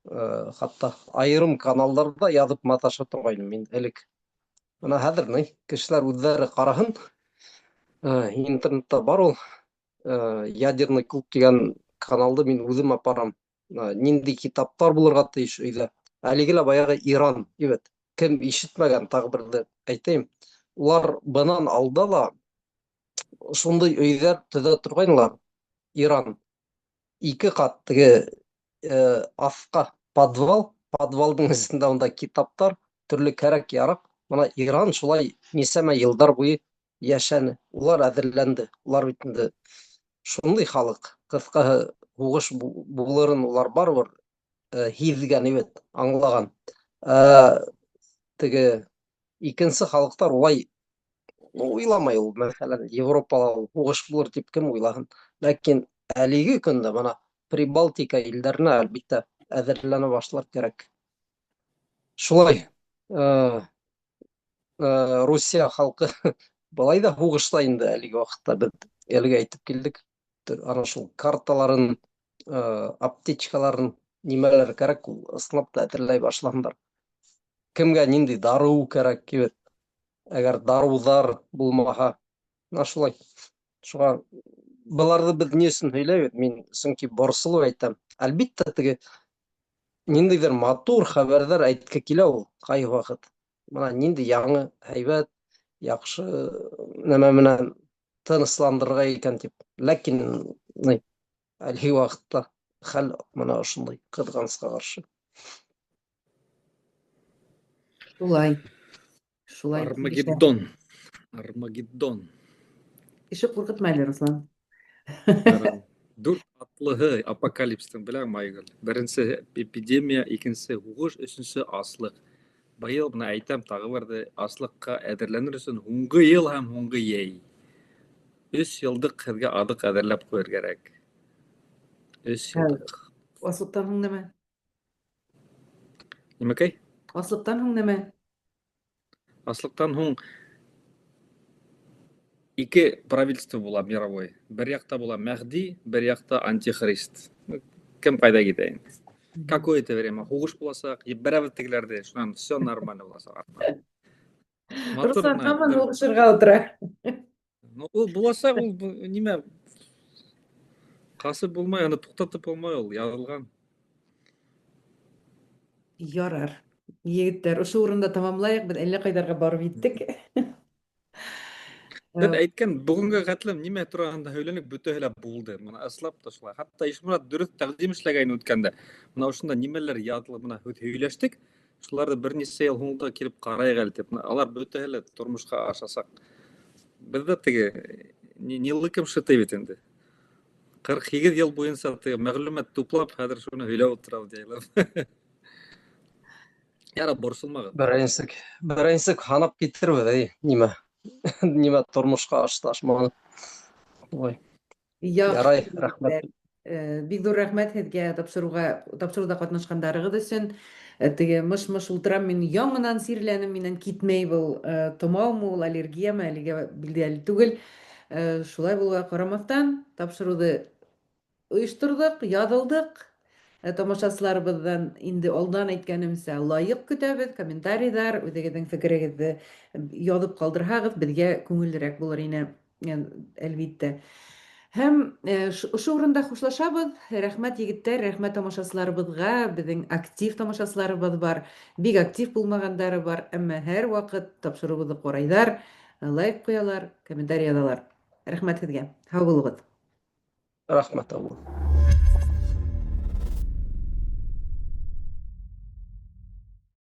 Хатта айырым каналдарҙа яҙып маташа торғайным мин элек. Бына хәҙер ни, кешеләр үҙҙәре ҡараһын. Интернетта бар ул. Ядерный клуб тигән каналды мин үҙем апарам. Ниндәй китаптар булырға тейеш өйҙә. Әлеге лә баяғы Иран, бит. Кем ишетмәгән, тағы берҙе әйтәйем. Улар бынан алда ла шундай өйҙәр төҙә торғайнылар. Иран. Ике ҡат теге аҫҡа подвал, подвалдың эсендә унда китаптар, төрлө кәрәк-яраҡ. Бына Иран шулай нисәмә йылдар буйы йәшәне. Улар әҙерләнде. Улар бит инде шундай халыҡ. Ҡыҫҡаһы, һуғыш булырын улар барыбер һиҙгән бит, аңлаған. Теге икенсе халыҡтар улай уйламай ул. Мәҫәлән, Европала ул һуғыш булыр тип кем уйлаһын. Ләкин әлеге көндә бына Прибалтика илдәренә әлбиттә әҙерләнә башлар кәрәк. Шулай, Русия халҡы былай ҙа һуғышта инде әлеге ваҡытта, беҙ әлегә әйтеп килдек. Ана шул карталарын, аптечкаларын, нимәләр кәрәк, ул ысынлап та әҙерләй башлаһындар. Кемгә ниндәй дарыу кәрәк кебек, әгәр дарыуҙар булмаһа, менә шулай. Шуға Быларҙы беҙ ни өсөн һөйләйбеҙ? Мин сөнки борсолоп әйтәм. Әлбиттә, теге ниндәйҙер матур хәбәрҙәр әйтке килә ул ҡайһы ваҡыт. Бына ниндәй яңы, һәйбәт, яҡшы нәмә менән тынысландырырға икән тип. Ләкин ни, әлеге ваҡытта хәл мына ошондай, ҡыҙғанысҡа ҡаршы. Шулай. Шулай. Армагеддон. Армагеддон. Кеше ҡурҡытма әле, Руслан. Дүрт атлыһы апокалипстың, беләңме, Айгөл? Беренсе эпидемия, икенсе һуғыш, өсөнсө аслыҡ. Быйыл бына әйтәм тағы берҙе, аслыҡҡа әҙерләнер өсөн һуңғы йыл һәм һуңғы йәй. Өс йылдыҡ һеҙгә аҙыҡ әҙерләп ҡуйыр кәрәк. Өс йылдыҡ. Аслыҡтан һуң нәмә? Нимәкәй? Аслыҡтан һуң нәмә? Аслыҡтан һуң ике правительство була мировой. Бер яҡта була Мәһди, бер яҡта Антихрист. Кем ҡайҙа китә инде? Какое-то время һуғыш буласаҡ, ебәрәбеҙ тегеләрҙе, шунан все нормально буласаҡ. Руслан һаман һуғышырға ултыра. Ну, ул буласаҡ, ул нимә ҡасып булмай, аны туҡтатып булмай, ул яҙылған. Ярар. Егеттәр, ошо урында тамамлайыҡ, беҙ әллә ҡайҙарға барып еттек. Беҙ әйткән бөгөнгә хәтлем нимә тураһында һөйләнек, бөтәһе лә булды. Мына ысынлап та шулай. Хатта Ишморат дөрөҫ тәҡдим эшләгәйне үткәндә. Мына ошонда нимәләр яҙылып, мына һүҙ һөйләштек. Шуларҙы бер нисә йыл һуңда килеп ҡарайыҡ әле тип. Мына алар бөтәһе лә тормошҡа ашасаҡ. Беҙ ҙә теге не лыком шиты бит инде. 48 йыл буйынса теге мәғлүмәт туплап, хәҙер шуны һөйләп ултырабыҙ яйлап. Ярар, борсолмағыҙ. Беренсек, беренсек һанап китербеҙ, эй, нимә? Нимә тормошҡа ашты, ашманы. Ой. Ярай, рәхмәт. Бик ҙур рәхмәт һеҙгә тапшырыуға, тапшырыуҙа ҡатнашҡандарығыҙ өсөн. Теге мыш-мыш ултырам мин, яңынан сирләнем, минән китмәй был томаумы ул, аллергиямы, әлегә билдәле түгел. Шулай булыуға ҡарамаҫтан, тапшырыуҙы оештырҙыҡ, яҙылдыҡ. Тамашасыларыбыҙҙан инде алдан әйткәнемсә, лайыҡ көтәбеҙ, комментарийҙар, үҙегеҙҙең фекерегеҙҙе яҙып ҡалдырһағыҙ, беҙгә күңеллерәк булыр ине, әлбиттә. Һәм ошо урында хушлашабыҙ. Рәхмәт, егеттәр, рәхмәт тамашасыларыбыҙға. Беҙҙең актив тамашасыларыбыҙ бар, бик актив булмағандары бар, әммә һәр ваҡыт тапшырыуыбыҙҙы ҡарайҙар, лайк ҡуялар, комментарий яҙалар. Рәхмәт һеҙгә. Һау булығыҙ. Рәхмәт, һау.